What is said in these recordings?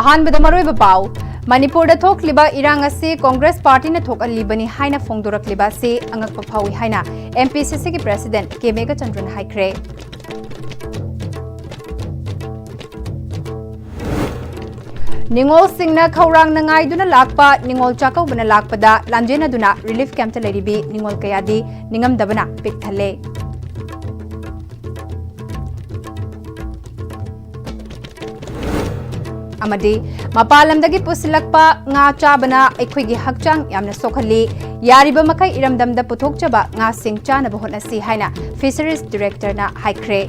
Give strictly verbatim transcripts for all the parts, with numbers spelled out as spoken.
ꯑꯍꯥꯟꯕꯗ ꯃꯔꯨꯑꯣꯏꯕ ꯄꯥꯎ꯫ ꯃꯅꯤꯄꯨꯔꯗ ꯊꯣꯛꯂꯤꯕ ꯏꯔꯥꯡ ꯑꯁꯤ ꯀꯣꯡꯒ꯭ꯔꯦꯁ ꯄꯥꯔꯇꯤꯅ ꯊꯣꯛꯍꯜꯂꯤꯕꯅꯤ ꯍꯥꯏꯅ ꯐꯣꯡꯗꯣꯔꯛꯂꯤꯕ ꯑꯁꯤ ꯑꯉꯛꯄ ꯐꯥꯎꯏ ꯍꯥꯏꯅ M P C C ꯒꯤ president K ꯃꯦꯘꯆꯟꯗ꯭ꯔꯅ ꯍꯥꯏꯈ꯭ꯔꯦ꯫ ꯅꯤꯉꯣꯜꯁꯤꯡꯅ ꯈꯧꯔꯥꯡꯅ ꯉꯥꯏꯗꯨꯅ ꯂꯥꯛꯄ ꯅꯤꯉꯣꯜ ꯆꯥꯛꯀꯧꯕꯅ ꯂꯥꯛꯄꯗ ꯂꯥꯟꯖꯦꯟꯅꯗꯨꯅ relief camp ꯇ ꯂꯩꯔꯤꯕꯤ ꯅꯤꯉꯣꯜ ꯀꯌꯥꯗꯤ ꯅꯤꯡꯉꯝꯗꯕꯅ ꯄꯤꯛ ꯊꯜꯂꯦ꯫ ꯑꯃꯗꯤ ꯃꯄꯥꯟ ꯂꯝꯗꯒꯤ ꯄꯨꯁꯤꯜꯂꯛꯄ ꯉꯥ ꯆꯥꯕꯅ ꯑꯩꯈꯣꯏꯒꯤ ꯍꯛꯆꯥꯡ ꯌꯥꯝꯅ ꯁꯣꯛꯍꯜꯂꯤ, ꯌꯥꯔꯤꯕ ꯃꯈꯩ ꯏꯔꯝꯗꯝꯗ ꯄꯨꯊꯣꯛꯆꯕ ꯉꯥꯁꯤꯡ ꯆꯥꯅꯕ ꯍꯣꯠꯅꯁꯤ ꯍꯥꯏꯅ Fisheries Director ꯅ ꯍꯥꯏꯈ꯭ꯔꯦ꯫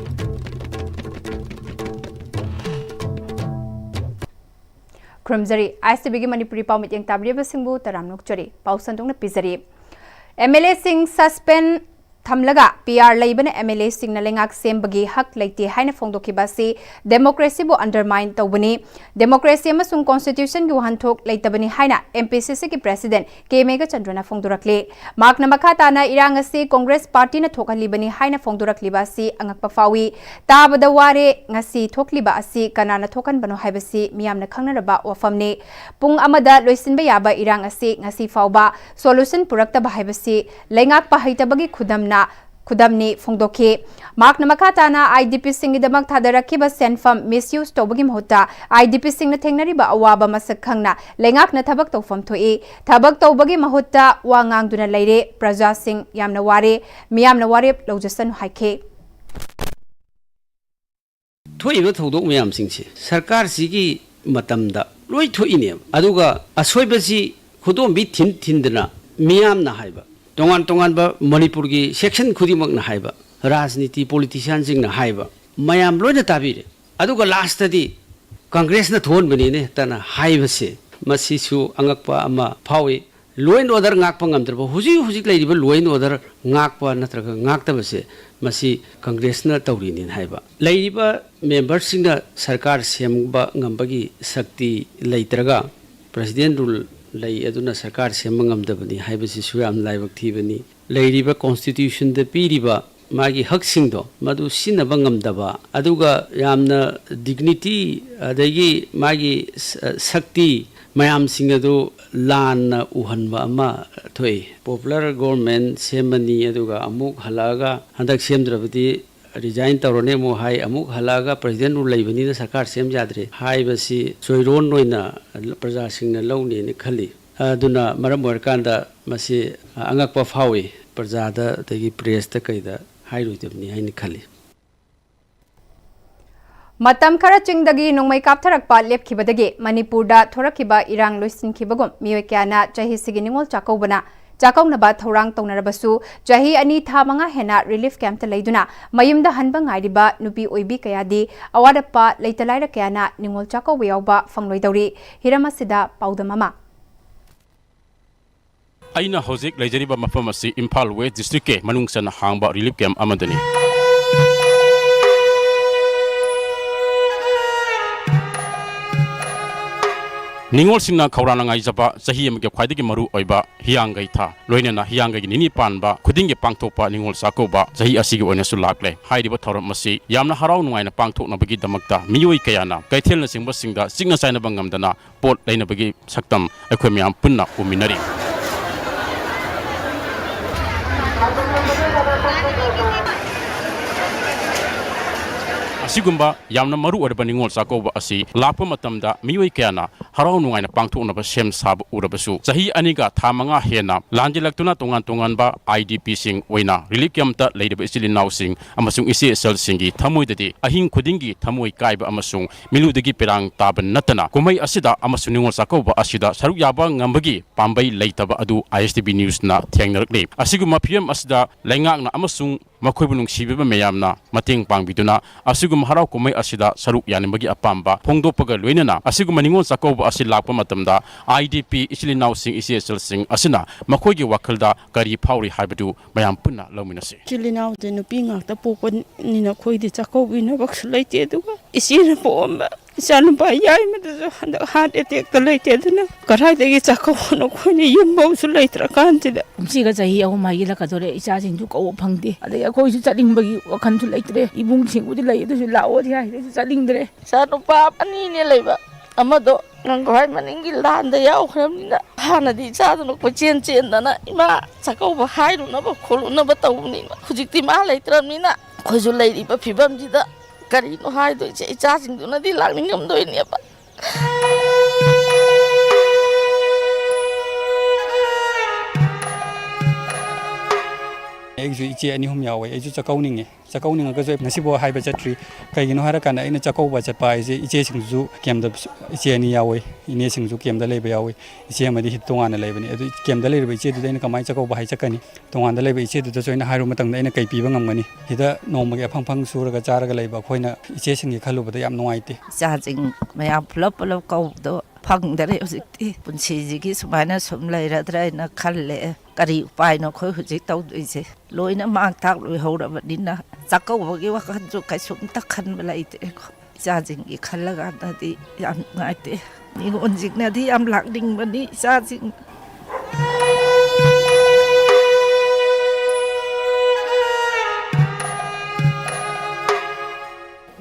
ꯈꯨꯔꯨꯝꯖꯔꯤ꯫ I S T V ꯒꯤ ꯃꯅꯤꯄꯨꯔꯤ ꯄꯥꯎ ꯃꯤꯠꯌꯦꯡ ꯇꯥꯕꯤꯔꯤꯕꯁꯤꯡꯕꯨ ꯇꯔꯥꯝꯅ ꯑꯣꯛꯆꯔꯤ꯫ ꯄꯥꯎ ꯁꯟꯗꯣꯛꯅ ꯄꯤꯖꯔꯤ꯫ M L A ꯁꯤꯡ suspend ꯊꯝꯂꯒ P R ꯂꯩꯕꯅ M L A ꯁꯤꯡꯅ ꯂꯩꯉꯥꯛ ꯁꯦꯝꯕꯒꯤ ꯍꯛ ꯂꯩꯇꯦ ꯍꯥꯏꯅ ꯐꯣꯡꯗꯣꯛꯈꯤꯕ ꯑꯁꯤ democracy ꯕꯨ undermine ꯇꯧꯕꯅꯤ꯫ Democracy ꯑꯃꯁꯨꯡ constitution ꯒꯤ ꯋꯥꯍꯟꯊꯣꯛ ꯂꯩꯇꯕꯅꯤ ꯍꯥꯏꯅ M P C C ꯒꯤ president K ꯃꯦꯘꯆꯟꯗ꯭ꯔꯅ ꯐꯣꯡꯗꯣꯔꯛꯂꯤ꯫ ꯃꯍꯥꯛꯅ ꯃꯈꯥ ꯇꯥꯅ ꯏꯔꯥꯡ ꯑꯁꯤ ꯀꯣꯡꯒ꯭ꯔꯦꯁ ꯄꯥꯔꯇꯤꯅ ꯊꯣꯛꯍꯜꯂꯤꯕꯅꯤ ꯍꯥꯏꯅ ꯐꯣꯡꯗꯣꯔꯛꯂꯤꯕ ꯑꯁꯤ ꯑꯉꯛꯄ ꯐꯥꯎꯏ꯫ ꯇꯥꯕꯗ ꯋꯥꯔꯦ, ꯉꯁꯤ ꯊꯣꯛꯂꯤꯕ ꯑꯁꯤ ꯀꯅꯥꯅ ꯊꯣꯛꯍꯟꯕꯅꯣ ꯍꯥꯏꯕꯁꯤ ꯃꯤꯌꯥꯝꯅ ꯈꯪꯅꯔꯕ ꯋꯥꯐꯝꯅꯤ꯫ ꯄꯨꯡ ꯑꯃꯗ ꯂꯣꯏꯁꯤꯟꯕ ꯌꯥꯕ ꯏꯔꯥꯡ ꯑꯁꯤ ꯉꯁꯤ ꯐꯥꯎꯕ solution ꯄꯨꯔꯛꯇꯕ ꯍꯥꯏꯕꯁꯤ ꯂꯩꯉꯥꯛꯄ ꯍꯩꯇꯕꯒꯤ ꯈꯨꯗꯝꯅ, ꯈꯨꯗꯝꯅꯤ ꯐꯣꯡꯗꯣꯛꯈꯤ꯫ ꯃꯍꯥꯛꯅ ꯃꯈꯥ ꯇꯥꯅ I D P ꯁꯤꯡꯒꯤꯗꯃꯛ ꯊꯥꯗꯔꯛꯈꯤꯕ ꯁꯦꯟꯐꯝ misuse ꯇꯧꯕꯒꯤ ꯃꯍꯨꯠꯇ I D P ꯁꯤꯡꯅ ꯊꯦꯡꯅꯔꯤꯕ ꯑꯋꯥꯕ ꯃꯁꯛ ꯈꯪꯅ ꯂꯩꯉꯥꯛꯅ ꯊꯕꯛ ꯇꯧꯐꯝ ꯊꯣꯛꯏ꯫ ꯊꯕꯛ ꯇꯧꯕꯒꯤ ꯃꯍꯨꯠꯇ ꯋꯥ ꯉꯥꯡꯗꯨꯅ ꯂꯩꯔꯦ꯫ ꯄ꯭ꯔꯖꯥꯁꯤꯡ ꯌꯥꯝꯅ ꯋꯥꯔꯦ꯫ ꯃꯤꯌꯥꯝꯅ ꯋꯥꯔꯦꯞ ꯂꯧꯖꯁꯅꯨ ꯍꯥꯏꯈꯤ꯫ ꯊꯣꯛꯏꯕ ꯊꯧꯗꯣꯛ ꯃꯌꯥꯝꯁꯤꯡꯁꯦ ꯁꯔꯀꯥꯔꯁꯤꯒꯤ ꯃꯇꯝꯗ ꯂꯣꯏ ꯊꯣꯛꯏꯅꯦꯕ꯫ ꯑꯗꯨꯒ ꯑꯁꯣꯏꯕꯁꯤ ꯈꯨꯗꯣꯝꯕꯤ ꯊꯤꯟ ꯊꯤꯟꯗꯅ ꯃꯤꯌꯥꯝꯅ ꯍꯥꯏꯕ, ꯇꯣꯉꯥꯟ ꯇꯣꯉꯥꯟꯕ ꯃꯅꯤꯄꯨꯔꯒꯤ section ꯈꯨꯗꯤꯡꯃꯛꯅ ꯍꯥꯏꯕ, ꯔꯥꯖꯅꯤꯇꯤ politician ꯁꯤꯡꯅ ꯍꯥꯏꯕ ꯃꯌꯥꯝ ꯂꯣꯏꯅ ꯇꯥꯕꯤꯔꯦ꯫ ꯑꯗꯨꯒ last ꯇꯗꯤ ꯀꯪꯒ꯭ꯔꯦꯁꯅ ꯊꯣꯛꯍꯟꯕꯅꯤꯅ ꯍꯦꯛꯇꯅ ꯍꯥꯏꯕꯁꯦ, ꯃꯁꯤꯁꯨ ꯑꯉꯛꯄ ꯑꯃ ꯐꯥꯎꯏ꯫ Law and order ꯉꯥꯛꯄ ꯉꯝꯗ꯭ꯔꯕ, ꯍꯧꯖꯤꯛ ꯍꯧꯖꯤꯛ ꯂꯩꯔꯤꯕ law and order ꯉꯥꯛꯄ ꯅꯠꯇ꯭ꯔꯒ ꯉꯥꯛꯇꯕꯁꯦ, ꯃꯁꯤ ꯀꯪꯒ꯭ꯔꯦꯁꯅ ꯇꯧꯔꯤꯅꯦꯅ ꯍꯥꯏꯕ꯫ ꯂꯩꯔꯤꯕ member ꯁꯤꯡꯅ ꯁꯔꯀꯥꯔ ꯁꯦꯝꯕ ꯉꯝꯕꯒꯤ ꯁꯛꯇꯤ ꯂꯩꯇ꯭ꯔꯒ, president rule ꯂꯩ, ꯑꯗꯨꯅ ꯁꯔꯀꯥꯔ ꯁꯦꯝꯕ ꯉꯝꯗꯕꯅꯤ ꯍꯥꯏꯕꯁꯤꯁꯨ ꯌꯥꯝ ꯂꯥꯏꯕꯛ ꯊꯤꯕꯅꯤ꯫ ꯂꯩꯔꯤꯕ constitution ꯗ ꯄꯤꯔꯤꯕ ꯃꯥꯒꯤ ꯍꯛꯁꯤꯡꯗꯣ ꯃꯗꯨ ꯁꯤꯖꯤꯟꯅꯕ ꯉꯝꯗꯕ, ꯑꯗꯨꯒ ꯌꯥꯝꯅ dignity ꯑꯗꯒꯤ ꯃꯥꯒꯤ ꯁ-, ꯁꯛꯇꯤ ꯃꯌꯥꯝꯁꯤꯡ ꯑꯗꯨ ꯂꯥꯟꯅ ꯎꯍꯟꯕ ꯑꯃ ꯊꯣꯛꯏ꯫ Popular government ꯁꯦꯝꯃꯅꯤ, ꯑꯗꯨꯒ ꯑꯃꯨꯛ ꯍꯜꯂꯛꯑꯒ ꯍꯟꯗꯛ ꯁꯦꯝꯗ꯭ꯔꯕꯗꯤ resign ꯇꯧꯔꯅꯤ ꯑꯃꯨꯛ ꯍꯥꯏ, ꯑꯃꯨꯛ ꯍꯜꯂꯛꯑꯒ president rule ꯂꯩꯕꯅꯤꯅ ꯁꯔꯀꯥꯔ ꯁꯦꯝ ꯌꯥꯗ꯭ꯔꯦ ꯍꯥꯏꯕꯁꯤ ꯆꯣꯏꯔꯣꯟ ꯑꯣꯏꯅ ꯄ꯭ꯔꯖꯥꯁꯤꯡꯅ ꯂꯧꯅꯦꯅ ꯈꯜꯂꯤ꯫ ꯑꯗꯨꯅ ꯃꯔꯝ ꯑꯣꯏꯔꯀꯥꯟꯗ ꯃꯁꯤ ꯑꯉꯛꯄ ꯐꯥꯎꯏ, ꯄ꯭ꯔꯖꯥꯗ ꯑꯗꯒꯤ pressꯇ ꯀꯩꯗ ꯍꯥꯏꯔꯣꯏꯗꯕꯅꯤ ꯍꯥꯏꯅ ꯈꯜꯂꯤ꯫ ꯃꯇꯝ ꯈꯔ ꯆꯤꯡꯗꯒꯤ ꯅꯣꯡꯃꯩ ꯀꯥꯞꯊꯔꯛꯄ ꯂꯦꯞꯈꯤꯕꯗꯒꯤ ꯃꯅꯤꯄꯨꯔꯗ ꯊꯣꯔꯛꯈꯤꯕ ꯏꯔꯥꯡ ꯂꯣꯏꯁꯤꯟꯈꯤꯕꯒꯨꯝ ꯃꯤꯑꯣꯏ ꯀꯌꯥꯅ ꯆꯍꯤꯁꯤꯒꯤ ꯅꯤꯉꯣꯜ ꯆꯥꯛꯀꯧꯕꯅ ꯆꯥꯛꯀꯧꯅꯕ ꯊꯧꯔꯥꯡ ꯇꯧꯅꯔꯕꯁꯨ, ꯆꯍꯤ ꯑꯅꯤ ꯊꯥ ꯃꯉꯥ ꯍꯦꯟꯅ relief campꯇ ꯂꯩꯗꯨꯅ ꯃꯌꯨꯝꯗ ꯍꯟꯕ ꯉꯥꯏꯔꯤꯕ ꯅꯨꯄꯤ ꯑꯣꯏꯕꯤ ꯀꯌꯥꯗꯤ ꯑꯋꯥꯠ ꯑꯄꯥ ꯂꯩꯇ ꯂꯥꯏꯔ ꯀꯌꯥꯅ ꯅꯤꯉꯣꯜ ꯆꯥꯛꯀꯧꯕ ꯌꯥꯎꯕ ꯐꯪꯂꯣꯏꯗꯧꯔꯤ꯫ ꯍꯤꯔꯝ ꯑꯁꯤꯗ ꯄꯥꯎꯗꯝ ꯑꯃ꯫ ꯑꯩꯅ ꯍꯧꯖꯤꯛ ꯂꯩꯖꯔꯤꯕ ꯃꯐꯝ ꯑꯁꯤ ꯏꯝꯐꯥꯜ West Districtꯀꯤ ꯃꯅꯨꯡ ꯆꯟꯅ ꯍꯥꯡꯕ relief camp ꯑꯃꯗꯅꯤ꯫ ꯅꯤꯉꯣꯜꯁꯤꯡꯅ ꯈꯧꯔꯥꯡꯅ ꯉꯥꯏꯖꯕ ꯆꯍꯤ ꯑꯃꯒꯤ ꯈ꯭ꯋꯥꯏꯗꯒꯤ ꯃꯔꯨ ꯑꯣꯏꯕ ꯍꯤꯌꯥꯡꯒꯩ ꯊꯥ, ꯂꯣꯏꯅꯅ ꯍꯤꯌꯥꯡꯒꯩꯒꯤ ꯅꯤꯅꯤ ꯄꯥꯟꯕ ꯈꯨꯗꯤꯡꯒꯤ ꯄꯥꯡꯊꯣꯛꯄ ꯅꯤꯉꯣꯜ ꯆꯥꯛꯀꯧꯕ ꯆꯍꯤ ꯑꯁꯤꯒꯤ ꯑꯣꯏꯅꯁꯨ ꯂꯥꯛꯂꯦ꯫ ꯍꯥꯏꯔꯤꯕ ꯊꯧꯔꯝ ꯑꯁꯤ ꯌꯥꯝꯅ ꯍꯔꯥꯎ ꯅꯨꯡꯉꯥꯏꯅ ꯄꯥꯡꯊꯣꯛꯅꯕꯒꯤꯗꯃꯛꯇ ꯃꯤꯑꯣꯏ ꯀꯌꯥꯅ ꯀꯩꯊꯦꯜꯅꯆꯤꯡꯕꯁꯤꯡꯗ ꯆꯤꯛꯅ ꯆꯥꯏꯅꯕ ꯉꯝꯗꯅ ꯄꯣꯠ ꯂꯩꯅꯕꯒꯤ ꯁꯛꯇꯝ ꯑꯩꯈꯣꯏ ꯃꯌꯥꯝ ꯄꯨꯟꯅ ꯎꯃꯤꯟꯅꯔꯤ꯫ ꯑꯁꯤꯒꯨꯝꯕ ꯌꯥꯝꯅ ꯃꯔꯨ ꯑꯣꯏꯔꯕ ꯅꯤꯉꯣꯜ ꯆꯥꯛꯀꯧꯕ ꯑꯁꯤ ꯂꯥꯛꯄ ꯃꯇꯝꯗ ꯃꯤꯑꯣꯏ ꯀꯌꯥꯅ ꯍꯔꯥꯎ ꯅꯨꯡꯉꯥꯏꯅ ꯄꯥꯡꯊꯣꯛꯅꯕ ꯁꯦꯝ ꯁꯥꯕ ꯎꯔꯕꯁꯨ, ꯆꯍꯤ ꯑꯅꯤꯒ ꯊꯥ ꯃꯉꯥ ꯍꯦꯟꯅ ꯂꯥꯟꯖꯦꯜꯂꯛꯇꯨꯅ ꯇꯣꯉꯥꯟ ꯇꯣꯉꯥꯟꯕ IDPꯁꯤꯡ ꯑꯣꯏꯅ relief campꯇ ꯂꯩꯔꯤꯕ ꯏꯆꯤꯜ ꯏꯅꯥꯎꯁꯤꯡ ꯑꯃꯁꯨꯡ ꯏꯆꯦ ꯏꯆꯜꯁꯤꯡꯒꯤ ꯊꯃꯣꯏꯗꯗꯤ ꯑꯍꯤꯡ ꯈꯨꯗꯤꯡꯒꯤ ꯊꯃꯣꯏ ꯀꯥꯏꯕ ꯑꯃꯁꯨꯡ ꯃꯤꯠꯂꯨꯗꯒꯤ ꯄꯤꯔꯥꯡ ꯇꯥꯕ ꯅꯠꯇꯅ ꯀꯨꯝꯍꯩ ꯑꯁꯤꯗ ꯑꯃꯁꯨꯡ ꯅꯤꯉꯣꯜ ꯆꯥꯛꯀꯧꯕ ꯑꯁꯤꯗ ꯁꯔꯨꯛ ꯌꯥꯕ ꯉꯝꯕꯒꯤ ꯄꯥꯝꯕꯩ ꯂꯩꯇꯕ ꯑꯗꯨ ISTV Newsꯅ ꯊꯦꯡꯅꯔꯛꯂꯤ꯫ ꯑꯁꯤꯒꯨꯝꯕ ꯐꯤꯚꯝ ꯑꯁꯤꯗ ꯂꯩꯉꯥꯛꯅ ꯑꯃꯁꯨꯡ ꯃꯈꯣꯏꯕꯨ ꯅꯨꯡꯁꯤꯕꯤꯕ ꯃꯌꯥꯝꯅ ꯃꯇꯦꯡ ꯄꯥꯡꯕꯤꯗꯨꯅ ꯑꯁꯤꯒꯨꯝꯕ ꯍꯔꯥꯎ ꯀꯨꯝꯍꯩ ꯑꯁꯤꯗ ꯁꯔꯨꯛ ꯌꯥꯅꯤꯡꯕꯒꯤ ꯑꯄꯥꯝꯕ ꯐꯣꯡꯗꯣꯛꯄꯒ ꯂꯣꯏꯅꯅ ꯑꯁꯤꯒꯨꯝꯕ ꯅꯤꯉꯣꯜ ꯆꯥꯛꯀꯧꯕ ꯑꯁꯤ ꯂꯥꯛꯄ ꯃꯇꯝꯗ IDP ꯏꯆꯤꯜ ꯏꯅꯥꯎꯁꯤꯡ, ꯏꯆꯦ ꯏꯆꯜꯁꯤꯡ ꯑꯁꯤꯅ ꯃꯈꯣꯏꯒꯤ ꯋꯥꯈꯜꯗ ꯀꯔꯤ ꯐꯥꯎꯔꯤ ꯍꯥꯏꯕꯗꯨ ꯃꯌꯥꯝ ꯄꯨꯟꯅ ꯂꯧꯃꯤꯟꯅꯁꯤ꯫ ꯏꯆꯤꯜ ꯏꯅꯥꯎꯗꯤ ꯅꯨꯄꯤ ꯉꯥꯛꯇ ꯄꯣꯛꯄꯅꯤꯅ ꯑꯩꯈꯣꯏꯗꯤ ꯆꯥꯛꯀꯧꯕꯤꯅꯕꯁꯨ ꯂꯩꯇꯦ꯫ ꯑꯗꯨꯒ ꯏꯆꯦꯅ ꯄꯣꯛꯑꯝꯕ ꯏꯆꯥꯅꯨꯄꯥ ꯌꯥꯏꯃꯗꯨꯁꯨ ꯍꯟꯗꯛ ꯍꯥꯔꯠ ꯑꯦꯇꯦꯛꯇ ꯂꯩꯇꯦ꯫ ꯑꯗꯨꯅ ꯀꯗꯥꯏꯗꯒꯤ ꯆꯥꯛꯀꯧꯕꯅꯣ? ꯑꯩꯈꯣꯏꯅ ꯌꯨꯝꯐꯧꯁꯨ ꯂꯩꯇ꯭ꯔꯀꯥꯟꯁꯤꯗ꯫ ꯀꯨꯝꯁꯤꯒ ꯆꯍꯤ ꯑꯍꯨꯝ ꯍꯥꯏꯖꯤꯜꯂꯛꯀꯗꯣꯔꯦ, ꯏꯆꯥꯁꯤꯡꯁꯨ ꯀꯧꯕ ꯐꯪꯗꯦ, ꯑꯗꯒꯤ ꯑꯩꯈꯣꯏꯁꯨ ꯆꯠꯅꯤꯡꯕꯒꯤ ꯋꯥꯈꯜꯁꯨ ꯂꯩꯇ꯭ꯔꯦ꯫ ꯏꯕꯨꯡꯁꯤꯡꯕꯨꯗꯤ ꯂꯩ, ꯑꯗꯨꯁꯨ ꯂꯥꯛꯑꯣꯗꯤ ꯍꯥꯏ, ꯑꯗꯨꯁꯨ ꯆꯠꯅꯤꯡꯗ꯭ꯔꯦ꯫ ꯏꯆꯥ ꯅꯨꯄꯥ ꯑꯅꯤꯅꯦ ꯂꯩꯕ, ꯑꯃꯗꯣ ꯅꯪ ꯈ꯭ꯋꯥꯏ ꯃꯅꯤꯡꯒꯤ ꯂꯥꯟꯗ ꯌꯥꯎꯈ꯭ꯔꯕꯅꯤꯅ, ꯍꯥꯟꯅꯗꯤ ꯏꯆꯥꯗꯨꯅ ꯀꯣꯏꯆꯦꯟ ꯆꯦꯟꯗꯅ ꯏꯃꯥ ꯆꯥꯛꯀꯧꯕ ꯍꯥꯏꯔꯨꯅꯕ ꯈꯣꯠꯂꯨꯅꯕ ꯇꯧꯕꯅꯤꯕ꯫ ꯍꯧꯖꯤꯛꯇꯤ ꯃꯥ ꯂꯩꯇ꯭ꯔꯕꯅꯤꯅ ꯑꯩꯈꯣꯏꯁꯨ ꯂꯩꯔꯤꯕ ꯐꯤꯕꯝꯁꯤꯗ ꯀꯔꯤꯅꯣ ꯍꯥꯏꯗꯣꯏꯁꯦ? ꯏꯆꯥꯁꯤꯡꯗꯨꯅꯗꯤ ꯂꯥꯛꯅꯤꯡꯉꯝꯗꯣꯏꯅꯦꯕ꯫ ꯑꯩꯒꯤꯁꯨ ꯏꯆꯦ ꯑꯅꯤ ꯑꯍꯨꯝ ꯌꯥꯎꯋꯦ꯫ ꯑꯩꯁꯨ ꯆꯥꯛꯀꯧꯅꯤꯡꯉꯦ꯫ ꯆꯥꯛꯀꯧꯅꯤꯡꯉꯒꯁꯨ ꯑꯩ ꯉꯁꯤꯐꯥꯎ ꯍꯥꯏꯕ ꯆꯠꯇ꯭ꯔꯤ꯫ ꯀꯩꯒꯤꯅꯣ ꯍꯥꯏꯔꯀꯥꯟꯗ, ꯑꯩꯅ ꯆꯥꯛꯀꯧꯕ ꯆꯠꯄ ꯍꯥꯏꯁꯦ ꯏꯆꯦꯁꯤꯡꯁꯨ ꯀꯦꯝꯗ, ꯏꯆꯦ ꯑꯅꯤ ꯌꯥꯎꯋꯤ, ꯏꯅꯦꯁꯤꯡꯁꯨ ꯀꯦꯝꯗ ꯂꯩꯕ ꯌꯥꯎꯋꯤ꯫ ꯏꯆꯦ ꯑꯃꯗꯤ ꯍꯤꯠ ꯇꯣꯉꯥꯟꯅ ꯂꯩꯕꯅꯤ꯫ ꯑꯗꯨ ꯀꯦꯝꯗ ꯂꯩꯔꯤꯕ ꯏꯆꯦꯗꯨꯗ ꯑꯩꯅ ꯀꯃꯥꯏꯅ ꯆꯥꯛꯀꯧꯕ ꯍꯥꯏ ꯆꯠꯀꯅꯤ? ꯇꯣꯉꯥꯟꯗ ꯂꯩꯕ ꯏꯆꯦꯗꯨꯗꯁꯨ ꯑꯩꯅ ꯍꯥꯏꯔꯨꯕ ꯃꯇꯝꯗ ꯑꯩꯅ ꯀꯩ ꯄꯤꯕ ꯉꯝꯒꯅꯤ? ꯁꯤꯗ ꯅꯣꯡꯃꯒꯤ ꯑꯐꯪ ꯑꯐꯪ ꯁꯨꯔꯒ ꯆꯥꯔꯒ ꯂꯩꯕ ꯑꯩꯈꯣꯏꯅ ꯏꯆꯦꯁꯤꯡꯒꯤ ꯈꯜꯂꯨꯕꯗ ꯌꯥꯝ ꯅꯨꯡꯉꯥꯏꯇꯦ꯫ ꯏꯆꯥꯁꯤꯡ ꯃꯌꯥꯝ ꯄꯨꯂꯞ ꯄꯨꯂꯞ ꯀꯧꯕꯗꯣ ꯐꯪꯗꯔꯦ ꯍꯧꯖꯤꯛꯇꯤ꯫ ꯄꯨꯟꯁꯤꯁꯤꯒꯤ ꯁꯨꯃꯥꯏꯅ ꯁꯨꯝ ꯂꯩꯔꯗ꯭ꯔꯥ ꯍꯥꯏꯅ ꯈꯜꯂꯦ꯫ ꯀꯔꯤ ꯎꯄꯥꯏꯅꯣ ꯑꯩꯈꯣꯏ ꯍꯧꯖꯤꯛ ꯇꯧꯗꯣꯏꯁꯦ? ꯂꯣꯏꯅ ꯃꯥꯡ ꯇꯥꯛꯂꯣꯏꯍꯧꯔꯕꯅꯤꯅ ꯆꯥꯛꯀꯧꯕꯒꯤ ꯋꯥꯈꯜꯁꯨ ꯀꯩꯁꯨꯝꯇ ꯈꯟꯕ ꯂꯩꯇ꯭ꯔꯦꯀꯣ꯫ ꯏꯆꯥꯁꯤꯡꯒꯤ ꯈꯜꯂꯀꯥꯟꯗꯗꯤ ꯌꯥꯝ ꯅꯨꯡꯉꯥꯏꯇꯦ꯫ ꯅꯤꯉꯣꯜꯁꯤꯡꯅꯗꯤ ꯌꯥꯝ ꯂꯥꯛꯅꯤꯡꯕꯅꯤ ꯏꯆꯥꯁꯤꯡ꯫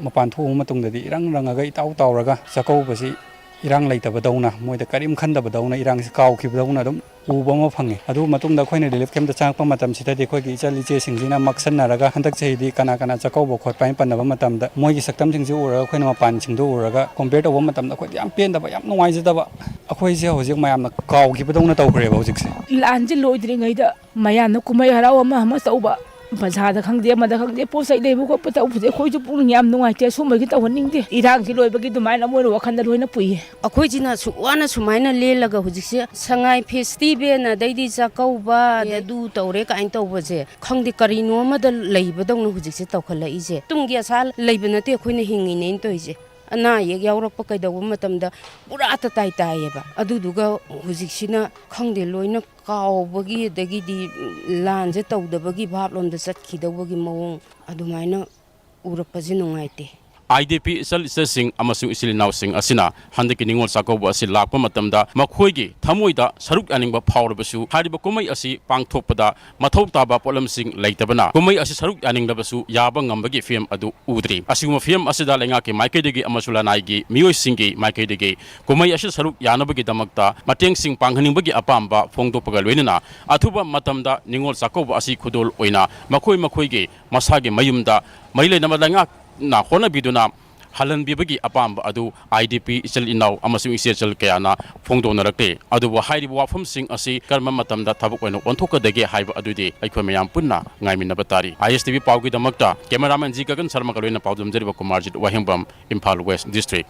ꯃꯄꯥꯟ ꯊꯣꯛꯎꯕ ꯃꯇꯨꯡꯗꯗꯤ ꯏꯔꯪ ꯔꯪꯉꯒ ꯏꯇꯥꯎ ꯇꯥꯎꯔꯒ ꯆꯥꯛꯀꯧꯕꯁꯤ ꯏꯔꯥꯡ ꯂꯩꯇꯕꯗꯧꯅ, ꯃꯣꯏꯗ ꯀꯔꯤꯝ ꯈꯟꯗꯕꯗꯧꯅ, ꯏꯔꯥꯡꯁꯤ ꯀꯥꯎꯈꯤꯕꯗꯧꯅ ꯑꯗꯨꯝ ꯎꯕ ꯑꯃ ꯐꯪꯉꯤ꯫ ꯑꯗꯨ ꯃꯇꯨꯡꯗ ꯑꯩꯈꯣꯏꯅ ꯔꯤꯂꯤꯐ ꯀꯦꯝꯞꯇ ꯆꯪꯉꯛꯄ ꯃꯇꯝꯁꯤꯗꯗꯤ ꯑꯩꯈꯣꯏꯒꯤ ꯏꯆꯜ ꯏꯆꯦꯁꯤꯡꯁꯤꯅ ꯃꯛꯁꯟꯅꯔꯒ, ꯍꯟꯗꯛ ꯆꯍꯤꯗꯤ ꯀꯅꯥ ꯀꯅꯥ ꯆꯥꯛꯀꯧꯕ ꯈꯣꯠꯄ ꯍꯥꯏꯅ ꯄꯟꯅꯕ ꯃꯇꯝꯗ ꯃꯣꯏꯒꯤ ꯁꯛꯇꯝꯁꯤꯡꯁꯤ ꯎꯔꯒ ꯑꯩꯈꯣꯏꯅ ꯃꯄꯥꯟꯁꯤꯡꯗꯣ ꯎꯔꯒ ꯀꯣꯝꯄꯤꯌꯔ ꯇꯧꯕ ꯃꯇꯝꯗ ꯑꯩꯈꯣꯏꯗ ꯌꯥꯝ ꯄꯦꯟꯗꯕ, ꯌꯥꯝ ꯅꯨꯡꯉꯥꯏꯖꯗꯕ, ꯑꯩꯈꯣꯏꯁꯦ ꯍꯧꯖꯤꯛ ꯃꯌꯥꯝꯅ ꯀꯥꯎꯈꯤꯕꯗꯧꯅ ꯇꯧꯈ꯭ꯔꯦꯕ ꯍꯧꯖꯤꯛꯁꯦ꯫ ꯂꯥꯟꯁꯦ ꯂꯣꯏꯗ꯭ꯔꯤꯉꯩꯗ ꯃꯌꯥꯝꯅ ꯀꯨꯝꯍꯩ ꯍꯔꯥꯎ ꯑꯃ ꯑꯃ ꯇꯧꯕ, ꯕꯖꯥꯔꯗ ꯈꯪꯗꯦ, ꯑꯃꯗ ꯈꯪꯗꯦ, ꯄꯣꯠ ꯆꯩ ꯂꯩꯕ ꯈꯣꯠꯄ ꯇꯧꯕꯁꯦ ꯑꯩꯈꯣꯏꯁꯨ ꯄꯨꯛꯅꯤꯡ ꯌꯥꯝ ꯅꯨꯡꯉꯥꯏꯇꯦ꯫ ꯑꯁꯨꯝꯕꯒꯤ ꯇꯧꯍꯟꯅꯤꯡꯗꯦ꯫ ꯏꯔꯥꯡꯁꯤ ꯂꯣꯏꯕꯒꯤ ꯑꯗꯨꯃꯥꯏꯅ ꯃꯣꯏꯅ ꯋꯥꯈꯜꯗ ꯂꯣꯏꯅ ꯄꯨꯏꯌꯦ꯫ ꯑꯩꯈꯣꯏꯁꯤꯅ ꯑꯁꯨꯛ ꯋꯥꯅ ꯁꯨꯃꯥꯏꯅ ꯂꯦꯜꯂꯒ ꯍꯧꯖꯤꯛꯁꯦ ꯁꯉꯥꯏ ꯐꯦꯁꯇꯤꯚꯦꯜ, ꯑꯗꯩꯗꯤ ꯆꯥꯛꯀꯧꯕ, ꯑꯗꯩ ꯑꯗꯨ ꯇꯧꯔꯦ ꯀꯥꯏꯅ ꯇꯧꯕꯁꯦ, ꯈꯪꯗꯦ, ꯀꯔꯤꯅꯣ ꯑꯃꯗ ꯂꯩꯕꯗꯧꯅ ꯍꯧꯖꯤꯛꯁꯦ ꯇꯧꯈꯠꯂꯛꯏꯁꯦ꯫ ꯇꯨꯡꯒꯤ ꯑꯁꯥ ꯂꯩꯕ ꯅꯠꯇꯦ ꯑꯩꯈꯣꯏꯅ ꯍꯤꯡꯉꯤꯅꯦꯅ ꯇꯧꯔꯤꯁꯦ꯫ ꯑꯅꯥ ꯑꯌꯦꯛ ꯌꯥꯎꯔꯛꯄ ꯀꯩꯗꯧꯕ ꯃꯇꯝꯗ ꯄꯨꯔꯥ ꯇꯇꯥꯏ ꯇꯥꯏꯌꯦꯕ꯫ ꯑꯗꯨꯗꯨꯒ ꯍꯧꯖꯤꯛꯁꯤꯅ ꯈꯪꯗꯦ, ꯂꯣꯏꯅ ꯀꯥꯎꯕꯒꯤ, ꯑꯗꯒꯤꯗꯤ ꯂꯥꯟꯁꯦ ꯇꯧꯗꯕꯒꯤ ꯚꯥꯞꯂꯣꯝꯗ ꯆꯠꯈꯤꯗꯧꯕꯒꯤ ꯃꯑꯣꯡ ꯑꯗꯨꯃꯥꯏꯅ ꯎꯔꯛꯄꯁꯦ ꯅꯨꯡꯉꯥꯏꯇꯦ꯫ IDP ꯏꯆꯜ ꯏꯆꯦꯁꯤꯡ ꯑꯃꯁꯨꯡ ꯏꯆꯤꯜ ꯏꯅꯥꯎꯁꯤꯡ ꯑꯁꯤꯅ ꯍꯟꯗꯛꯀꯤ ꯅꯤꯉꯣꯜ ꯆꯥꯛꯀꯧꯕ ꯑꯁꯤ ꯂꯥꯛꯄ ꯃꯇꯝꯗ ꯃꯈꯣꯏꯒꯤ ꯊꯃꯣꯏꯗ ꯁꯔꯨꯛ ꯌꯥꯅꯤꯡꯕ ꯐꯥꯎꯔꯕꯁꯨ, ꯍꯥꯏꯔꯤꯕ ꯀꯨꯝꯍꯩ ꯑꯁꯤ ꯄꯥꯡꯊꯣꯛꯄꯗ ꯃꯊꯧ ꯇꯥꯕ ꯄꯣꯠꯂꯝꯁꯤꯡ ꯂꯩꯇꯕꯅ ꯀꯨꯝꯍꯩ ꯑꯁꯤ ꯁꯔꯨꯛ ꯌꯥꯅꯤꯡꯂꯕꯁꯨ ꯌꯥꯕ ꯉꯝꯕꯒꯤ ꯐꯤꯚꯝ ꯑꯗꯨ ꯎꯗ꯭ꯔꯤ꯫ ꯑꯁꯤꯒꯨꯝꯕ ꯐꯤꯚꯝ ꯑꯁꯤꯗ ꯂꯩꯉꯥꯛꯀꯤ ꯃꯥꯏꯀꯩꯗꯒꯤ ꯑꯃꯁꯨꯡ ꯂꯅꯥꯏꯒꯤ ꯃꯤꯑꯣꯏꯁꯤꯡꯒꯤ ꯃꯥꯏꯀꯩꯗꯒꯤ ꯀꯨꯝꯍꯩ ꯑꯁꯤ ꯁꯔꯨꯛ ꯌꯥꯅꯕꯒꯤꯗꯃꯛꯇ ꯃꯇꯦꯡꯁꯤꯡ ꯄꯥꯡꯍꯟꯅꯤꯡꯕꯒꯤ ꯑꯄꯥꯝꯕ ꯐꯣꯡꯗꯣꯛꯄꯒ ꯂꯣꯏꯅꯅ ꯑꯊꯨꯕ ꯃꯇꯝꯗ ꯅꯤꯉꯣꯜ ꯆꯥꯛꯀꯧꯕ ꯑꯁꯤ ꯈꯨꯗꯣꯜ ꯑꯣꯏꯅ ꯃꯈꯣꯏ ꯃꯈꯣꯏꯒꯤ ꯃꯁꯥꯒꯤ ꯃꯌꯨꯝꯗ ꯃꯔꯤ ꯂꯩꯅꯕ ꯂꯩꯉꯥꯛꯅ ꯍꯣꯠꯅꯕꯤꯗꯨꯅ ꯍꯜꯍꯟꯕꯤꯕꯒꯤ ꯑꯄꯥꯝꯕ ꯑꯗꯨ IDP ꯏꯆꯤꯜ ꯏꯅꯥꯎ ꯑꯃꯁꯨꯡ ꯏꯆꯦ ꯏꯆꯜ ꯀꯌꯥꯅ ꯐꯣꯡꯗꯣꯛꯅꯔꯛꯂꯦ꯫ ꯑꯗꯨꯕꯨ ꯍꯥꯏꯔꯤꯕ ꯋꯥꯐꯝꯁꯤꯡ ꯑꯁꯤ ꯀꯔꯝꯕ ꯃꯇꯝꯗ ꯊꯕꯛ ꯑꯣꯏꯅ ꯑꯣꯟꯊꯣꯛꯀꯗꯒꯦ ꯍꯥꯏꯕ ꯑꯗꯨꯗꯤ ꯑꯩꯈꯣꯏ ꯃꯌꯥꯝ ꯄꯨꯟꯅ ꯉꯥꯏꯃꯤꯟꯅꯕ ꯇꯥꯔꯤ꯫ ISTV ꯄꯥꯎꯒꯤꯗꯃꯛꯇ cameraman G ꯒꯒꯟ ꯁꯔꯃꯒ ꯂꯣꯏꯅꯅ ꯄꯥꯎꯗꯝꯖꯔꯤꯕ ꯀꯨꯃꯥꯔꯖꯤꯠ ꯋꯥꯍꯦꯡꯕꯝ, ꯏꯝꯐꯥꯜ West District꯫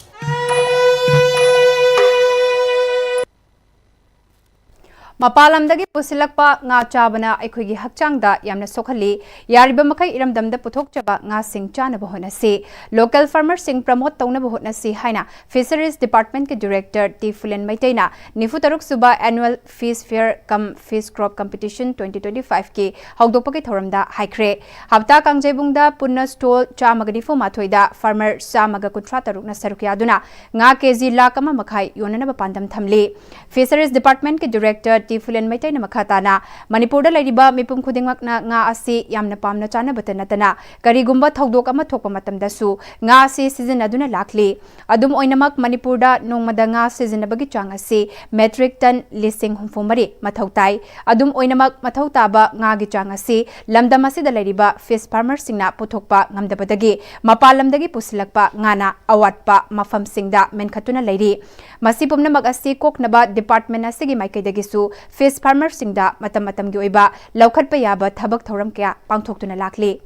ꯃꯄꯥꯟ ꯂꯝꯗꯒꯤ ꯄꯨꯁꯤꯜꯂꯛꯄ ꯉꯥ ꯆꯥꯕꯅ ꯑꯩꯈꯣꯏꯒꯤ ꯍꯛꯆꯥꯡꯗ ꯌꯥꯝꯅ ꯁꯣꯛꯍꯜꯂꯤ꯫ ꯌꯥꯔꯤꯕ ꯃꯈꯩ ꯏꯔꯝꯗꯝꯗ ꯄꯨꯊꯣꯛꯆꯕ ꯉꯥꯁꯤꯡ ꯆꯥꯅꯕ ꯍꯣꯠꯅꯁꯤ꯫ Local farmerꯁꯤꯡ promote ꯇꯧꯅꯕ ꯍꯣꯠꯅꯁꯤ ꯍꯥꯏꯅ Fisheries Departmentꯀꯤ Director ꯇꯤ ꯐꯨꯂꯦꯟ ꯃꯩꯇꯩꯅ ꯅꯤꯐꯨ ꯇꯔꯨꯛ ꯁꯨꯕ Annual Fish Fair cum Fish Crop Competition twenty twenty five ꯀꯤ ꯍꯧꯗꯣꯛꯄꯒꯤ ꯊꯧꯔꯝꯗ ꯍꯥꯏꯈ꯭ꯔꯦ꯫ ꯍꯞꯇꯥ ꯀꯥꯡꯖꯩꯕꯨꯡꯗ ꯄꯨꯟꯅ stall ꯆꯥꯝꯃꯒ ꯅꯤꯐꯨ ꯃꯥꯊꯣꯏꯗ farmer ꯆꯥꯝꯃꯒ ꯀꯨꯟꯊ꯭ꯔꯥ ꯇꯔꯨꯛꯅ ꯁꯔꯨꯛ ꯌꯥꯗꯨꯅ ꯉꯥ ꯀꯦꯖꯤ ꯂꯥꯈ ꯑꯃ ꯃꯈꯥꯏ ꯌꯣꯟꯅꯅꯕ ꯄꯥꯟꯗꯝ ꯊꯝꯂꯤ꯫ Fisheries Departmentꯀꯤ Director ꯇꯤ ꯐꯨꯂꯦꯟ ꯃꯩꯇꯩꯅ ꯃꯈꯥ ꯇꯥꯅ, ꯃꯅꯤꯄꯨꯔꯗ ꯂꯩꯔꯤꯕ ꯃꯤꯄꯨꯝ ꯈꯨꯗꯤꯡꯃꯛꯅ ꯉꯥ ꯑꯁꯤ ꯌꯥꯝꯅ ꯄꯥꯝꯅ ꯆꯥꯅꯕꯇ ꯅꯠꯇꯅ, ꯀꯔꯤꯒꯨꯝꯕ ꯊꯧꯗꯣꯛ ꯑꯃ ꯊꯣꯛꯄ ꯃꯇꯝꯗꯁꯨ ꯉꯥ ꯑꯁꯤ ꯁꯤꯖꯤꯟꯅꯗꯨꯅ ꯂꯥꯛꯂꯤ꯫ ꯑꯗꯨꯝ ꯑꯣꯏꯅꯃꯛ, ꯃꯅꯤꯄꯨꯔꯗ ꯅꯣꯡꯃꯗ ꯉꯥ ꯁꯤꯖꯤꯟꯅꯕꯒꯤ ꯆꯥꯡ ꯑꯁꯤ metric ton ꯂꯤꯁꯤꯡ ꯍꯨꯝꯐꯨ ꯃꯔꯤ ꯃꯊꯧ ꯇꯥꯏ꯫ ꯑꯗꯨꯝ ꯑꯣꯏꯅꯃꯛ, ꯃꯊꯧ ꯇꯥꯕ ꯉꯥꯒꯤ ꯆꯥꯡ ꯑꯁꯤ ꯂꯝꯗꯝ ꯑꯁꯤꯗ ꯂꯩꯔꯤꯕ fish farmerꯁꯤꯡꯅ ꯄꯨꯊꯣꯛꯄ ꯉꯝꯗꯕꯗꯒꯤ ꯃꯄꯥꯟ ꯂꯝꯗꯒꯤ ꯄꯨꯁꯤꯜꯂꯛꯄ ꯉꯥꯅ ꯑꯋꯥꯠꯄ ꯃꯐꯝꯁꯤꯡꯗ ꯃꯦꯟꯈꯠꯇꯨꯅ ꯂꯩꯔꯤ꯫ ꯃꯁꯤ ꯄꯨꯝꯅꯃꯛ ꯑꯁꯤ ꯀꯣꯛꯅꯕ department ꯑꯁꯤꯒꯤ ꯃꯥꯏꯀꯩꯗꯒꯤꯁꯨ fish farmerꯁꯤꯡꯗ ꯃꯇꯝ ꯃꯇꯝꯒꯤ ꯑꯣꯏꯕ ꯂꯧꯈꯠꯄ ꯌꯥꯕ ꯊꯕꯛ ꯊꯧꯔꯝ ꯀꯌꯥ ꯄꯥꯡꯊꯣꯛꯇꯨꯅ ꯂꯥꯛꯂꯤ꯫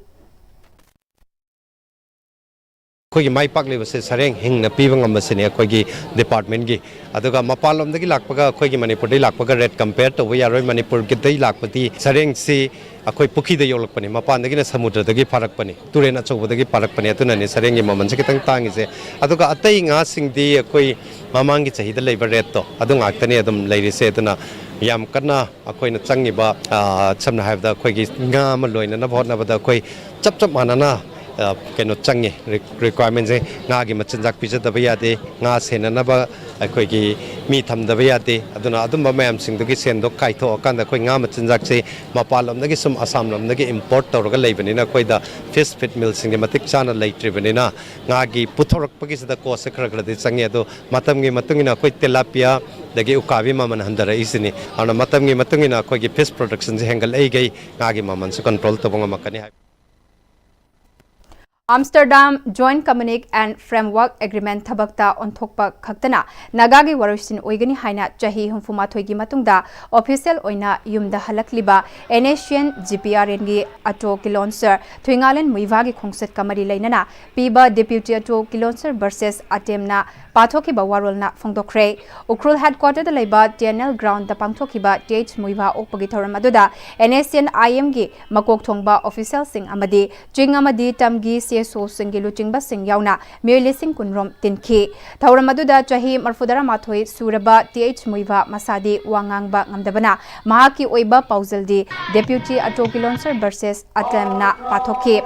ꯑꯩꯈꯣꯏꯒꯤ ꯃꯥꯏ ꯄꯥꯛꯂꯤꯕꯁꯦ ꯁꯔꯦꯡ ꯍꯤꯡꯅ ꯄꯤꯕ ꯉꯝꯕꯁꯤꯅꯤ ꯑꯩꯈꯣꯏꯒꯤ departmentꯀꯤ꯫ ꯑꯗꯨꯒ ꯃꯄꯥꯟꯂꯣꯝꯗꯒꯤ ꯂꯥꯛꯄꯒ ꯑꯩꯈꯣꯏꯒꯤ ꯃꯅꯤꯄꯨꯔꯗꯒꯤ ꯂꯥꯛꯄꯒ rate compare ꯇꯧꯕ ꯌꯥꯔꯣꯏ꯫ ꯃꯅꯤꯄꯨꯔꯒꯤꯗꯒꯤ ꯂꯥꯛꯄꯗꯤ ꯁꯔꯦꯡꯁꯤ ꯑꯩꯈꯣꯏ ꯄꯨꯈ꯭ꯔꯤꯗ ꯌꯣꯛꯂꯛꯄꯅꯤ, ꯃꯄꯥꯟꯗꯒꯤꯅ ꯁꯃꯨꯗ꯭ꯔꯗꯒꯤ ꯐꯥꯔꯛꯄꯅꯤ, ꯇꯨꯔꯦꯟ ꯑꯆꯧꯕꯗꯒꯤ ꯐꯥꯔꯛꯄꯅꯤ꯫ ꯑꯗꯨꯅꯅꯤ ꯁꯔꯦꯡꯒꯤ ꯃꯃꯜꯁꯦ ꯈꯤꯇꯪ ꯇꯥꯡꯉꯤꯁꯦ꯫ ꯑꯗꯨꯒ ꯑꯇꯩ ꯉꯥꯁꯤꯡꯗꯤ ꯑꯩꯈꯣꯏ ꯃꯃꯥꯡꯒꯤ ꯆꯍꯤꯗ ꯂꯩꯕ rateꯇꯣ ꯑꯗꯨ ꯉꯥꯛꯇꯅꯤ ꯑꯗꯨꯝ ꯂꯩꯔꯤꯁꯦ꯫ ꯑꯗꯨꯅ ꯌꯥꯝ ꯀꯟꯅ ꯑꯩꯈꯣꯏꯅ ꯆꯪꯉꯤꯕ, ꯑ, ꯁꯝꯅ ꯍꯥꯏꯔꯕꯗ ꯑꯩꯈꯣꯏꯒꯤ ꯉꯥ ꯑꯃ ꯂꯣꯏꯅꯅꯕ ꯍꯣꯠꯅꯕꯗ ꯑꯩꯈꯣꯏ ꯆꯞ ꯆꯞ ꯃꯥꯟꯅꯅ, ꯑ, ꯀꯩꯅꯣ ꯆꯪꯉꯤ, ꯔꯤ-, ꯔꯤꯀ꯭ꯋꯥꯌꯔꯃꯦꯟꯁꯦ꯫ ꯉꯥꯒꯤ ꯃꯆꯤꯟꯖꯥꯛ ꯄꯤꯖꯗꯕ ꯌꯥꯗꯦ, ꯉꯥ ꯁꯦꯟꯅꯅꯕ ꯑꯩꯈꯣꯏꯒꯤ ꯃꯤ ꯊꯝꯗꯕ ꯌꯥꯗꯦ꯫ ꯑꯗꯨꯅ ꯑꯗꯨꯝꯕ ꯃꯌꯥꯝꯁꯤꯡꯗꯨꯒꯤ ꯁꯦꯟꯗꯣ ꯀꯥꯏꯊꯣꯛꯑꯀꯥꯟꯗ ꯑꯩꯈꯣꯏ ꯉꯥ ꯃꯆꯤꯟꯖꯥꯛꯁꯦ ꯃꯄꯥꯟ ꯂꯝꯗꯒꯤ ꯁꯨꯝ ꯑꯁꯥꯝ ꯂꯣꯝꯗꯒꯤ ꯏꯝꯄꯣꯔꯠ ꯇꯧꯔꯒ ꯂꯩꯕꯅꯤꯅ ꯑꯩꯈꯣꯏꯗ ꯐꯤꯁ ꯐꯤꯠ ꯃꯤꯜꯁꯤꯡꯁꯦ ꯃꯇꯤꯛ ꯆꯥꯅ ꯂꯩꯇ꯭ꯔꯤꯕꯅꯤꯅ ꯉꯥꯒꯤ ꯄꯨꯊꯣꯔꯛꯄꯒꯤꯁꯤꯗ ꯀꯣꯁꯁꯦ ꯈꯔ ꯈꯔꯗꯤ ꯆꯪꯉꯤ꯫ ꯑꯗꯣ ꯃꯇꯝꯒꯤ ꯃꯇꯨꯡ ꯏꯟꯅ ꯑꯩꯈꯣꯏ ꯇꯤꯂꯥꯄꯤꯌꯥ ꯑꯗꯒꯤ ꯎꯀꯥꯕꯤ ꯃꯃꯜ ꯍꯟꯊꯔꯛꯏꯁꯤꯅꯤ꯫ ꯑꯗꯨꯅ ꯃꯇꯝꯒꯤ ꯃꯇꯨꯡ ꯏꯟꯅ ꯑꯩꯈꯣꯏꯒꯤ ꯐꯤꯁ ꯄ꯭ꯔꯣꯗꯛꯁꯟꯁꯦ ꯍꯦꯟꯒꯠꯂꯛꯏꯈꯩ ꯉꯥꯒꯤ ꯃꯃꯜꯁꯨ ꯀꯟꯇ꯭ꯔꯣꯜ ꯇꯧꯕ ꯉꯝꯃꯛꯀꯅꯤ ꯍꯥꯏ꯫ Amsterdam Joint Communique and Framework Agreement ꯊꯕꯛꯇ ꯑꯣꯟꯊꯣꯛꯄ ꯈꯛꯇꯅ ꯅꯥꯒꯥꯒꯤ ꯋꯥꯔꯣꯏꯁꯤꯟ ꯑꯣꯏꯒꯅꯤ ꯍꯥꯏꯅ ꯆꯍꯤ ꯍꯨꯝꯐꯨ ꯃꯥꯊꯣꯏꯒꯤ ꯃꯇꯨꯡꯗ ꯑꯣꯐꯤꯁꯤꯌꯦꯜ ꯑꯣꯏꯅ ꯌꯨꯝꯗ ꯍꯜꯂꯛꯂꯤꯕ NSCN GPRNꯒꯤ ꯑꯇꯣ ꯀꯤꯂꯣꯟꯁꯔ ꯊꯨꯏꯉꯥꯂꯦꯟ ꯃꯨꯏꯚꯥꯒꯤ ꯈꯣꯡꯆꯠꯀ ꯃꯔꯤ ꯂꯩꯅꯅ ꯄꯤꯕ Deputy ꯑꯇꯣ ꯀꯤꯂꯣꯟꯁꯔ versus ꯑꯇꯦꯝꯅ ꯄꯥꯊꯣꯛꯈꯤꯕ ꯋꯥꯔꯣꯜꯅ ꯐꯣꯡꯗꯣꯛꯈ꯭ꯔꯦ꯫ ꯎꯈ꯭ꯔꯨꯜ headquarterꯗ ꯂꯩꯕ TNL groundꯗ ꯄꯥꯡꯊꯣꯛꯈꯤꯕ TH ꯃꯨꯏꯚꯥ ꯑꯣꯛꯄꯒꯤ ꯊꯧꯔꯝ ꯑꯗꯨꯗ NSCN IMꯒꯤ ꯃꯀꯣꯛ ꯊꯣꯡꯕ ꯑꯣꯐꯤꯁꯤꯌꯦꯜꯁꯤꯡ ꯑꯃꯗꯤ ꯆꯤꯡ ꯑꯃꯗꯤ ꯇꯝꯒꯤ CSOꯁꯤꯡꯒꯤ ꯂꯨꯆꯤꯡꯕꯁꯤꯡ ꯌꯥꯎꯅ ꯃꯤꯑꯣꯏ ꯂꯤꯁꯤꯡ ꯀꯨꯟꯔꯣꯝ ꯇꯤꯟꯈꯤ꯫ ꯊꯧꯔꯝ ꯑꯗꯨꯗ ꯆꯍꯤ ꯃꯔꯐꯨꯇꯔꯥ ꯃꯥꯊꯣꯏ ꯁꯨꯔꯕ TH ꯃꯨꯏꯚꯥ ꯃꯁꯥꯗꯤ ꯋꯥ ꯉꯥꯡꯕ ꯉꯝꯗꯕꯅ ꯃꯍꯥꯛꯀꯤ ꯑꯣꯏꯕ ꯄꯥꯎꯖꯦꯜꯗꯤ Deputy ꯑꯇꯣ ꯀꯤꯂꯣꯟꯁꯔ versus ꯑꯇꯦꯝꯅ ꯄꯥꯊꯣꯛꯈꯤ꯫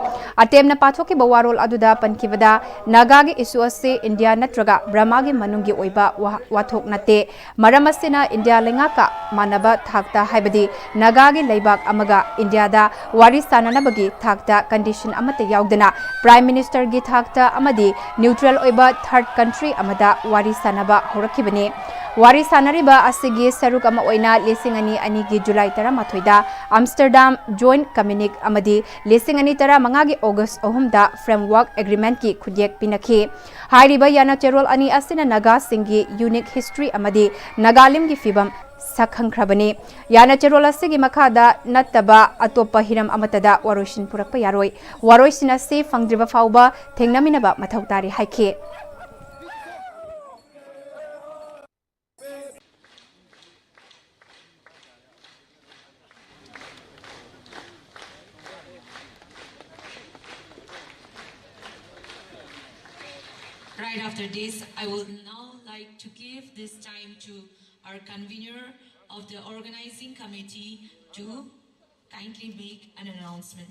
ꯑꯇꯦꯝꯅ ꯄꯥꯊꯣꯛꯈꯤꯕ ꯋꯥꯔꯣꯜ ꯑꯗꯨꯗ ꯄꯟꯈꯤꯕꯗ ꯅꯥꯒꯥꯒꯤ issue ꯑꯁꯤ ꯏꯟꯗꯤꯌꯥ ꯅꯠꯇ꯭ꯔꯒ ꯕꯔꯃꯥꯒꯤ ꯃꯅꯨꯡꯒꯤ ꯑꯣꯏꯕ ꯋꯥ-, ꯋꯥꯊꯣꯛ ꯅꯠꯇꯦ꯫ ꯃꯔꯝ ꯑꯁꯤꯅ ꯏꯟꯗꯤꯌꯥ ꯂꯩꯉꯥꯛꯀ ꯃꯥꯟꯅꯕ ꯊꯥꯛꯇ, ꯍꯥꯏꯕꯗꯤ ꯅꯥꯒꯥꯒꯤ ꯂꯩꯕꯥꯛ ꯑꯃꯒ ꯏꯟꯗꯤꯌꯥꯗ ꯋꯥꯔꯤ ꯁꯥꯅꯅꯕꯒꯤ ꯊꯥꯛꯇ condition ꯑꯃꯠꯇ ꯌꯥꯎꯗꯅ Prime Ministerꯒꯤ ꯊꯥꯛꯇ ꯑꯃꯗꯤ neutral ꯑꯣꯏꯕ third country ꯑꯃꯗ ꯋꯥꯔꯤ ꯁꯥꯅꯕ ꯍꯧꯔꯛꯈꯤꯕꯅꯤ꯫ ꯋꯥꯔꯤ ꯁꯥꯅꯔꯤꯕ ꯑꯁꯤꯒꯤ ꯁꯔꯨꯛ ꯑꯃ ꯑꯣꯏꯅ ꯂꯤꯁꯤꯡ ꯑꯅꯤ ꯑꯅꯤꯒꯤ ꯖꯨꯂꯥꯏ ꯇꯔꯥꯃꯥꯊꯣꯏꯗ Amsterdam Joint Communique ꯑꯃꯗꯤ ꯂꯤꯁꯤꯡ ꯑꯅꯤ ꯇꯔꯥꯃꯉꯥꯒꯤ ꯑꯣꯒꯁ ꯑꯍꯨꯝꯗ Framework Agreementꯀꯤ ꯈꯨꯠꯌꯦꯛ ꯄꯤꯅꯈꯤ꯫ ꯍꯥꯏꯔꯤꯕ ꯌꯥꯅꯆꯦꯔꯣꯜ ꯑꯅꯤ ꯑꯁꯤꯅ ꯅꯥꯒꯥꯁꯤꯡꯒꯤ unique history ꯑꯃꯗꯤ ꯅꯥꯒꯥꯂꯤꯝꯒꯤ ꯐꯤꯕꯝ ꯁꯛꯈꯪꯈ꯭ꯔꯕꯅꯤ꯫ ꯌꯥꯅꯆꯦꯔꯣꯜ ꯑꯁꯤꯒꯤ ꯃꯈꯥꯗ ꯅꯠꯇꯕ ꯑꯇꯣꯞꯄ ꯍꯤꯔꯝ ꯑꯃꯠꯇꯗ ꯋꯥꯔꯣꯏꯁꯤꯟ ꯄꯨꯔꯛꯄ ꯌꯥꯔꯣꯏ꯫ ꯋꯥꯔꯣꯏꯁꯤꯟ ꯑꯁꯤ ꯐꯪꯗ꯭ꯔꯤꯕ ꯐꯥꯎꯕ ꯊꯦꯡꯅꯃꯤꯟꯅꯕ ꯃꯊꯧ ꯇꯥꯔꯤ ꯍꯥꯏꯈꯤ꯫ Right after this, I would now like to give this time to our convener of the organizing committee to kindly make an announcement.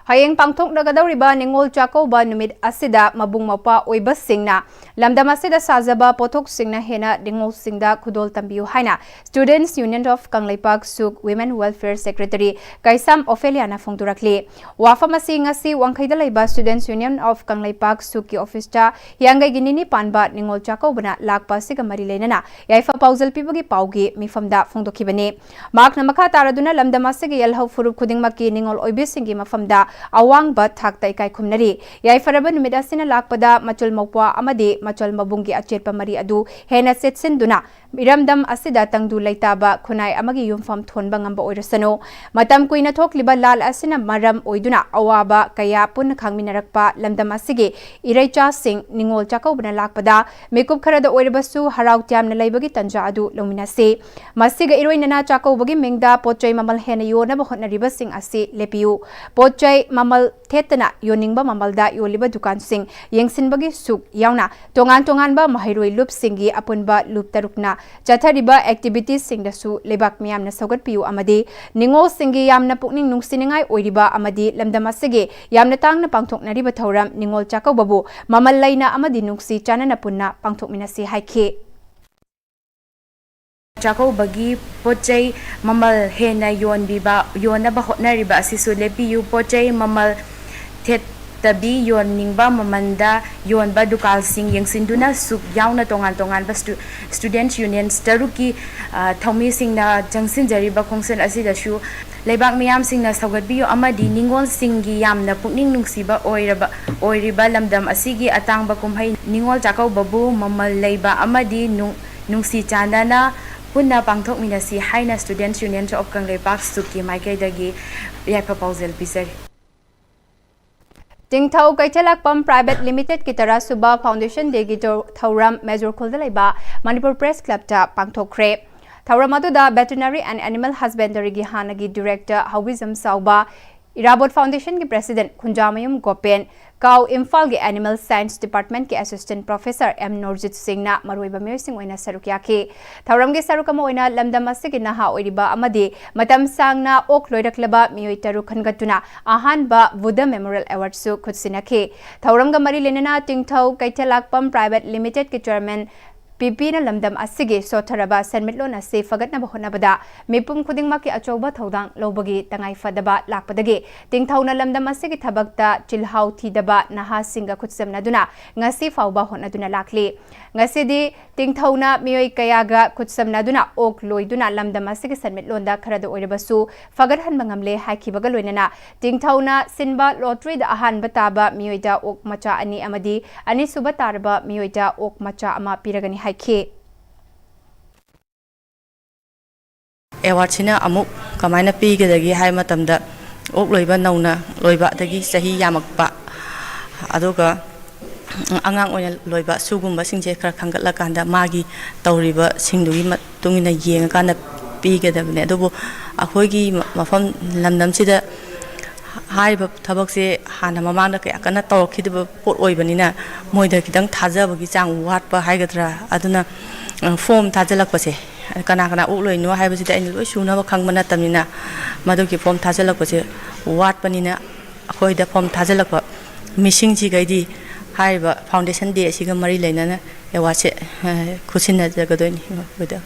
ꯍꯌꯦꯡ ꯄꯥꯡꯊꯣꯛꯅꯒꯗꯧꯔꯤꯕ ꯅꯤꯉꯣꯜ ꯆꯥꯛꯀꯧꯕ ꯅꯨꯃꯤꯠ ꯑꯁꯤꯗ ꯃꯕꯨꯡ ꯃꯧꯄ꯭ꯋꯥ ꯑꯣꯏꯕꯁꯤꯡꯅ ꯂꯝꯗꯝ ꯑꯁꯤꯗ ꯁꯥꯖꯕ ꯄꯣꯠꯊꯣꯛꯁꯤꯡꯅ ꯍꯦꯟꯅ ꯅꯤꯉꯣꯜꯁꯤꯡꯗ ꯈꯨꯗꯣꯜ ꯇꯝꯕꯤꯌꯨ ꯍꯥꯏꯅ Students Union of ꯀꯪꯂꯩꯄꯥꯛ ꯁꯨꯛ Women Welfare Secretary ꯀꯩꯁꯥꯝ ꯑꯣꯐꯦꯂꯤꯌꯥꯅ ꯐꯣꯡꯗꯣꯔꯛꯂꯤ꯫ ꯋꯥꯐꯝ ꯑꯁꯤ ꯉꯁꯤ ꯋꯥꯡꯈꯩꯗ ꯂꯩꯕ Students Union of ꯀꯪꯂꯩꯄꯥꯛ ꯁꯨꯛꯀꯤ ꯑꯣꯐꯤꯁꯇ ꯍꯤꯌꯥꯡꯒꯩꯒꯤ ꯅꯤꯅꯤ ꯄꯥꯟꯕ ꯅꯤꯉꯣꯜ ꯆꯥꯛꯀꯧꯕꯅ ꯂꯥꯛꯄ ꯑꯁꯤꯒ ꯃꯔꯤ ꯂꯩꯅꯅ ꯌꯥꯏꯐ ꯄꯥꯎꯖꯦꯜ ꯄꯤꯕꯒꯤ ꯄꯥꯎꯒꯤ ꯃꯤꯐꯝꯗ ꯐꯣꯡꯗꯣꯛꯈꯤꯕꯅꯤ꯫ ꯃꯍꯥꯛꯅ ꯃꯈꯥ ꯇꯥꯔꯗꯨꯅ ꯂꯝꯗꯝ ꯑꯁꯤꯒꯤ ꯌꯦꯜꯍꯧ ꯐꯨꯔꯨꯞ ꯈꯨꯗꯤꯡꯃꯛꯀꯤ ꯅꯤꯉꯣꯜ ꯑꯣꯏꯕꯤꯁꯤꯡꯒꯤ ꯃꯐꯝꯗ ꯑꯋꯥꯡꯕ ꯊꯥꯛꯇ ꯏꯀꯥꯏ ꯈꯨꯝꯅꯔꯤ꯫ ꯌꯥꯏꯐꯔꯕ ꯅꯨꯃꯤꯠ ꯑꯁꯤꯅ ꯂꯥꯛꯄꯗ ꯃꯆꯜ ꯃꯧꯄ꯭ꯋꯥ ꯑꯃꯗꯤ ꯃꯆꯜ ꯃꯕꯨꯡꯒꯤ ꯑꯆꯦꯠꯄ ꯃꯔꯤ ꯑꯗꯨ ꯍꯦꯟꯅ ꯆꯦꯠꯁꯤꯟꯗꯨꯅ ꯏꯔꯝꯗꯝ ꯑꯁꯤꯗ ꯇꯪꯗꯨ ꯂꯩꯇꯥꯕ ꯈꯨꯟꯅꯥꯏ ꯑꯃꯒꯤ ꯌꯨꯝꯐꯝ ꯊꯣꯟꯕ ꯉꯝꯕ ꯑꯣꯏꯔꯁꯅꯨ꯫ ꯃꯇꯝ ꯀꯨꯏꯅ ꯊꯣꯛꯂꯤꯕ ꯂꯥꯜ ꯑꯁꯤꯅ ꯃꯔꯝ ꯑꯣꯏꯗꯨꯅ ꯑꯋꯥꯕ ꯀꯌꯥ ꯄꯨꯟꯅ ꯈꯥꯡꯃꯤꯟꯅꯔꯛꯄ ꯂꯝꯗꯝ ꯑꯁꯤꯒꯤ ꯏꯔꯩꯆꯥꯁꯤꯡ ꯅꯤꯉꯣꯜ ꯆꯥꯛꯀꯧꯕꯅ ꯂꯥꯛꯄꯗ ꯃꯤꯀꯨꯞ ꯈꯔꯗ ꯑꯣꯏꯔꯕꯁꯨ ꯍꯔꯥꯎ ꯇꯌꯥꯝꯅ ꯂꯩꯕꯒꯤ ꯇꯟꯖꯥ ꯑꯗꯨ ꯂꯧꯃꯤꯟꯅꯁꯤ꯫ ꯃꯁꯤꯒ ꯏꯔꯣꯏꯅꯅ ꯆꯥꯛꯀꯧꯕꯒꯤ ꯃꯤꯡꯗ ꯄꯣꯠ ꯆꯩ ꯃꯃꯜ ꯍꯦꯟꯅ ꯌꯣꯟꯅꯕ ꯍꯣꯠꯅꯔꯤꯕꯁꯤꯡ ꯑꯁꯤ ꯂꯦꯞꯄꯤꯌꯨ꯫ ꯄꯣꯠ ꯆꯩ ꯃꯃꯜ ꯊꯦꯠꯇꯅ ꯌꯣꯟꯅꯤꯡꯕ ꯃꯃꯜꯗ ꯌꯣꯜꯂꯤꯕ ꯗꯨꯀꯥꯟꯁꯤꯡ ꯌꯦꯡꯁꯤꯟꯕꯒꯤ ꯁꯨꯛ ꯌꯥꯎꯅ ꯇꯣꯉꯥꯟ ꯇꯣꯉꯥꯟꯕ ꯃꯍꯩꯔꯣꯏ ꯂꯨꯞꯁꯤꯡꯒꯤ ꯑꯄꯨꯟꯕ ꯂꯨꯞ ꯇꯔꯨꯛꯅ ꯆꯠꯊꯔꯤꯕ ꯑꯦꯛꯇꯤꯚꯤꯇꯤꯁꯁꯤꯡꯗꯁꯨ ꯂꯩꯕꯥꯛ ꯃꯤꯌꯥꯝꯅ ꯁꯧꯒꯠꯄꯤꯌꯨ ꯑꯃꯗꯤ ꯅꯤꯉꯣꯜꯁꯤꯡꯒꯤ ꯌꯥꯝꯅ ꯄꯨꯛꯅꯤꯡ ꯅꯨꯡꯁꯤꯅꯤꯡꯉꯥꯏ ꯑꯣꯏꯔꯤꯕ ꯑꯃꯗꯤ ꯂꯝꯗꯝ ꯑꯁꯤꯒꯤ ꯌꯥꯝꯅ ꯇꯥꯡꯅ ꯄꯥꯡꯊꯣꯛꯅꯔꯤꯕ ꯊꯧꯔꯝ ꯅꯤꯉꯣꯜ ꯆꯥꯛꯀꯧꯕꯕꯨ ꯃꯃꯜ ꯂꯩꯅ ꯑꯃꯗꯤ ꯅꯨꯡꯁꯤ ꯆꯥꯟꯅꯅ ꯄꯨꯟꯅ ꯄꯥꯡꯊꯣꯛꯃꯤꯟꯅꯁꯤ ꯍꯥꯏꯈꯤ꯫ ꯆꯥꯛꯀꯧꯕꯒꯤ ꯄꯣꯠ ꯆꯩ ꯃꯃꯜ ꯍꯦꯟꯅ ꯌꯣꯟꯕꯤꯕ, ꯌꯣꯟꯅꯕ ꯍꯣꯠꯅꯔꯤꯕ ꯑꯁꯤꯁꯨ ꯂꯦꯞꯄꯤꯌꯨ꯫ ꯄꯣꯠ ꯆꯩ ꯃꯃꯜ ꯊꯦꯠꯇꯕꯤ ꯌꯣꯟꯅꯤꯡꯕ ꯃꯃꯜꯗ ꯌꯣꯟꯕ ꯗꯨꯀꯥꯟꯁꯤꯡ ꯌꯦꯡꯁꯤꯟꯗꯨꯅ ꯁꯨꯛ ꯌꯥꯎꯅ ꯇꯣꯉꯥꯟ ꯇꯣꯉꯥꯟꯕ ꯁ꯭ꯇꯨ-, Students Unions ꯇꯔꯨꯛꯀꯤ, ꯑ, ꯊꯧꯃꯤꯁꯤꯡꯅ ꯆꯪꯁꯤꯟꯖꯔꯤꯕ ꯈꯣꯡꯆꯠ ꯑꯁꯤꯗꯁꯨ ꯂꯩꯕꯥꯛ ꯃꯤꯌꯥꯝꯁꯤꯡꯅ ꯁꯧꯒꯠꯄꯤꯌꯨ ꯑꯃꯗꯤ ꯅꯤꯉꯣꯜꯁꯤꯡꯒꯤ ꯌꯥꯝꯅ ꯄꯨꯛꯅꯤꯡ ꯅꯨꯡꯁꯤꯕ ꯑꯣꯏꯔꯕ, ꯑꯣꯏꯔꯤꯕ ꯂꯝꯗꯝ ꯑꯁꯤꯒꯤ ꯑꯇꯥꯡꯕ ꯀꯨꯝꯍꯩ ꯅꯤꯉꯣꯜ ꯆꯥꯛꯀꯧꯕꯕꯨ ꯃꯃꯜ ꯂꯩꯕ ꯑꯃꯗꯤ ꯅꯨꯡ-, ꯅꯨꯡꯁꯤ ꯆꯥꯟꯅꯅ ꯄꯨꯟꯅ ꯄꯥꯡꯊꯣꯛꯃꯤꯟꯅꯁꯤ ꯍꯥꯏꯅ Students Union of ꯀꯪꯂꯩꯄꯥꯛ ꯁꯨꯛꯀꯤ ꯃꯥꯏꯀꯩꯗꯒꯤ ꯌꯥꯏꯐ ꯄꯥꯎꯖꯦꯜ ꯄꯤꯖꯔꯤ꯫ ꯇꯤꯡꯊꯧ ꯀꯩꯊꯦꯜꯂꯛꯄꯝ Private Limited ꯀꯤ ꯇꯔꯥꯁꯨꯕ Foundation Day ꯒꯤ ꯊꯧ-, ꯊꯧꯔꯝ ꯃꯦꯖꯣꯔ ꯈꯨꯜꯗ ꯂꯩꯕ ꯃꯅꯤꯄꯨꯔ Press Club ꯇ ꯄꯥꯡꯊꯣꯛꯈ꯭ꯔꯦ꯫ ꯊꯧꯔꯝ ꯑꯗꯨꯗ Veterinary and Animal Husbandary ꯒꯤ ꯍꯥꯟꯅꯒꯤ Director ꯍꯧꯕꯤꯖꯝ ꯆꯥꯎꯕ, ꯏꯔꯥꯕꯣꯠ Foundation ꯒꯤ President ꯈꯨꯟꯖꯥꯃꯌꯨꯝ ꯒꯣꯄꯦꯟ, ꯀꯥꯎ ꯏꯝꯐꯥꯜꯒꯤ Animal Science Departmentꯀꯤ Assistant Professor M ꯅꯣꯔꯖꯤꯠ ꯁꯤꯡꯅ ꯃꯔꯨꯑꯣꯏꯕ ꯃꯤꯑꯣꯏꯁꯤꯡ ꯑꯣꯏꯅ ꯁꯔꯨꯛ ꯌꯥꯈꯤ꯫ ꯊꯧꯔꯝꯒꯤ ꯁꯔꯨꯛ ꯑꯃ ꯑꯣꯏꯅ ꯂꯝꯗꯝ ꯑꯁꯤꯒꯤ ꯅꯍꯥ ꯑꯣꯏꯔꯤꯕ ꯑꯃꯗꯤ ꯃꯇꯝ ꯁꯥꯡꯅ ꯑꯣꯛ ꯂꯣꯏꯔꯛꯂꯕ ꯃꯤꯑꯣꯏ ꯇꯔꯨꯛ ꯈꯟꯒꯠꯇꯨꯅ ꯑꯍꯥꯟꯕ ꯕꯨꯙ Memorial Awardꯁꯨ ꯈꯨꯠꯁꯤꯟꯅꯈꯤ꯫ ꯊꯧꯔꯝꯒ ꯃꯔꯤ ꯂꯩꯅꯅ ꯇꯤꯡꯊꯧ ꯀꯩꯊꯦꯜꯂꯥꯛꯄꯝ Private Limitedꯀꯤ Chairman ꯄꯤꯄꯤꯅ ꯂꯝꯗꯝ ꯑꯁꯤꯒꯤ ꯁꯣꯠꯊꯔꯕ ꯁꯦꯟꯃꯤꯠꯂꯣꯟ ꯑꯁꯤ ꯐꯒꯠꯅꯕ ꯍꯣꯠꯅꯕꯗ ꯃꯤꯄꯨꯝ ꯈꯨꯗꯤꯡꯃꯛꯀꯤ ꯑꯆꯧꯕ ꯊꯧꯗꯥꯡ ꯂꯧꯕꯒꯤ ꯇꯉꯥꯏ ꯐꯗꯕ ꯂꯥꯛꯄꯗꯒꯤ ꯇꯤꯡꯊꯧꯅ ꯂꯝꯗꯝ ꯑꯁꯤꯒꯤ ꯊꯕꯛꯇ ꯆꯤꯜꯍꯥꯎ ꯊꯤꯗꯕ ꯅꯍꯥꯁꯤꯡꯒ ꯈꯨꯠꯁꯝꯅꯗꯨꯅ ꯉꯁꯤ ꯐꯥꯎꯕ ꯍꯣꯠꯅꯗꯨꯅ ꯂꯥꯛꯂꯤ꯫ ꯉꯁꯤꯗꯤ ꯇꯤꯡꯊꯧꯅ ꯃꯤꯑꯣꯏ ꯀꯌꯥꯒ ꯈꯨꯠꯁꯝꯅꯗꯨꯅ ꯑꯣꯛ ꯂꯣꯏꯗꯨꯅ ꯂꯝꯗꯝ ꯑꯁꯤꯒꯤ ꯁꯦꯟꯃꯤꯠꯂꯣꯟꯗ ꯈꯔꯗ ꯑꯣꯏꯔꯕꯁꯨ ꯐꯒꯠꯍꯟꯕ ꯉꯝꯂꯦ ꯍꯥꯏꯈꯤꯕꯒ ꯂꯣꯏꯅꯅ ꯇꯤꯡꯊꯧꯅ ꯁꯤꯟꯕ lotteryꯗ ꯑꯍꯥꯟꯕ ꯇꯥꯕ ꯃꯤꯑꯣꯏꯗ ꯑꯣꯛ ꯃꯆꯥ ꯑꯅꯤ ꯑꯃꯗꯤ ꯑꯅꯤꯁꯨꯕ ꯇꯥꯔꯕ ꯃꯤꯑꯣꯏꯗ ꯑꯣꯛ ꯃꯆꯥ ꯑꯃ ꯄꯤꯔꯒꯅꯤ ꯍꯥꯏꯈꯤ꯫ ꯑꯦꯋꯥꯔꯗꯁꯤꯅ ꯑꯃꯨꯛ ꯀꯃꯥꯏꯅ ꯄꯤꯒꯗꯒꯦ ꯍꯥꯏꯕ ꯃꯇꯝꯗ, ꯑꯣꯛ ꯂꯣꯏꯕ ꯅꯧꯅ ꯂꯣꯏꯕ, ꯑꯗꯒꯤ ꯆꯍꯤ ꯌꯥꯝꯃꯛꯄ, ꯑꯗꯨꯒ ꯑꯉꯥꯡ ꯑꯣꯏꯅ ꯂꯣꯏꯕ, ꯁꯤꯒꯨꯝꯕꯁꯤꯡꯁꯦ ꯈꯔ ꯈꯟꯒꯠꯂꯀꯥꯟꯗ ꯃꯥꯒꯤ ꯇꯧꯔꯤꯕꯁꯤꯡꯗꯨꯒꯤ ꯃꯇꯨꯡ ꯏꯟꯅ ꯌꯦꯡꯉꯀꯥꯟꯗ ꯄꯤꯒꯗꯕꯅꯦ꯫ ꯑꯗꯨꯕꯨ ꯑꯩꯈꯣꯏꯒꯤ ꯃꯐꯝ, ꯂꯝꯗꯝꯁꯤꯗ ꯍꯥꯏꯔꯤꯕ ꯊꯕꯛꯁꯦ ꯍꯥꯟꯅ ꯃꯃꯥꯡꯗ ꯀꯌꯥ ꯀꯟꯅ ꯇꯧꯔꯛꯈꯤꯗꯕ ꯄꯣꯠ ꯑꯣꯏꯕꯅꯤꯅ, ꯃꯣꯏꯗ ꯈꯤꯇꯪ ꯊꯥꯖꯕꯒꯤ ꯆꯥꯡ ꯋꯥꯠꯄ ꯍꯥꯏꯒꯗ꯭ꯔꯥ, ꯑꯗꯨꯅ, ꯑ, ꯐꯣꯝ ꯊꯥꯖꯤꯜꯂꯛꯄꯁꯦ, ꯀꯅꯥ ꯀꯅꯥ ꯑꯣꯛ ꯂꯣꯏꯅꯣ ꯍꯥꯏꯕꯁꯤꯗꯤ ꯑꯩꯅ ꯂꯣꯏ ꯁꯨꯅꯕ ꯈꯪꯕ ꯅꯠꯇꯕꯅꯤꯅ, ꯃꯗꯨꯒꯤ ꯐꯣꯝ ꯊꯥꯖꯤꯜꯂꯛꯄꯁꯦ ꯋꯥꯠꯄꯅꯤꯅ, ꯑꯩꯈꯣꯏꯗ ꯐꯣꯝ ꯊꯥꯖꯤꯜꯂꯛꯄ ꯃꯤꯁꯤꯡꯁꯤꯒꯩꯗꯤ ꯍꯥꯏꯔꯤꯕ Foundation Day ꯑꯁꯤꯒ ꯃꯔꯤ ꯂꯩꯅꯅ ꯑꯦꯋꯥꯔꯗꯁꯦ, ꯑ, ꯈꯨꯠꯁꯤꯟꯅꯖꯒꯗꯣꯏꯅꯤ ꯃꯈꯣꯏꯗ꯫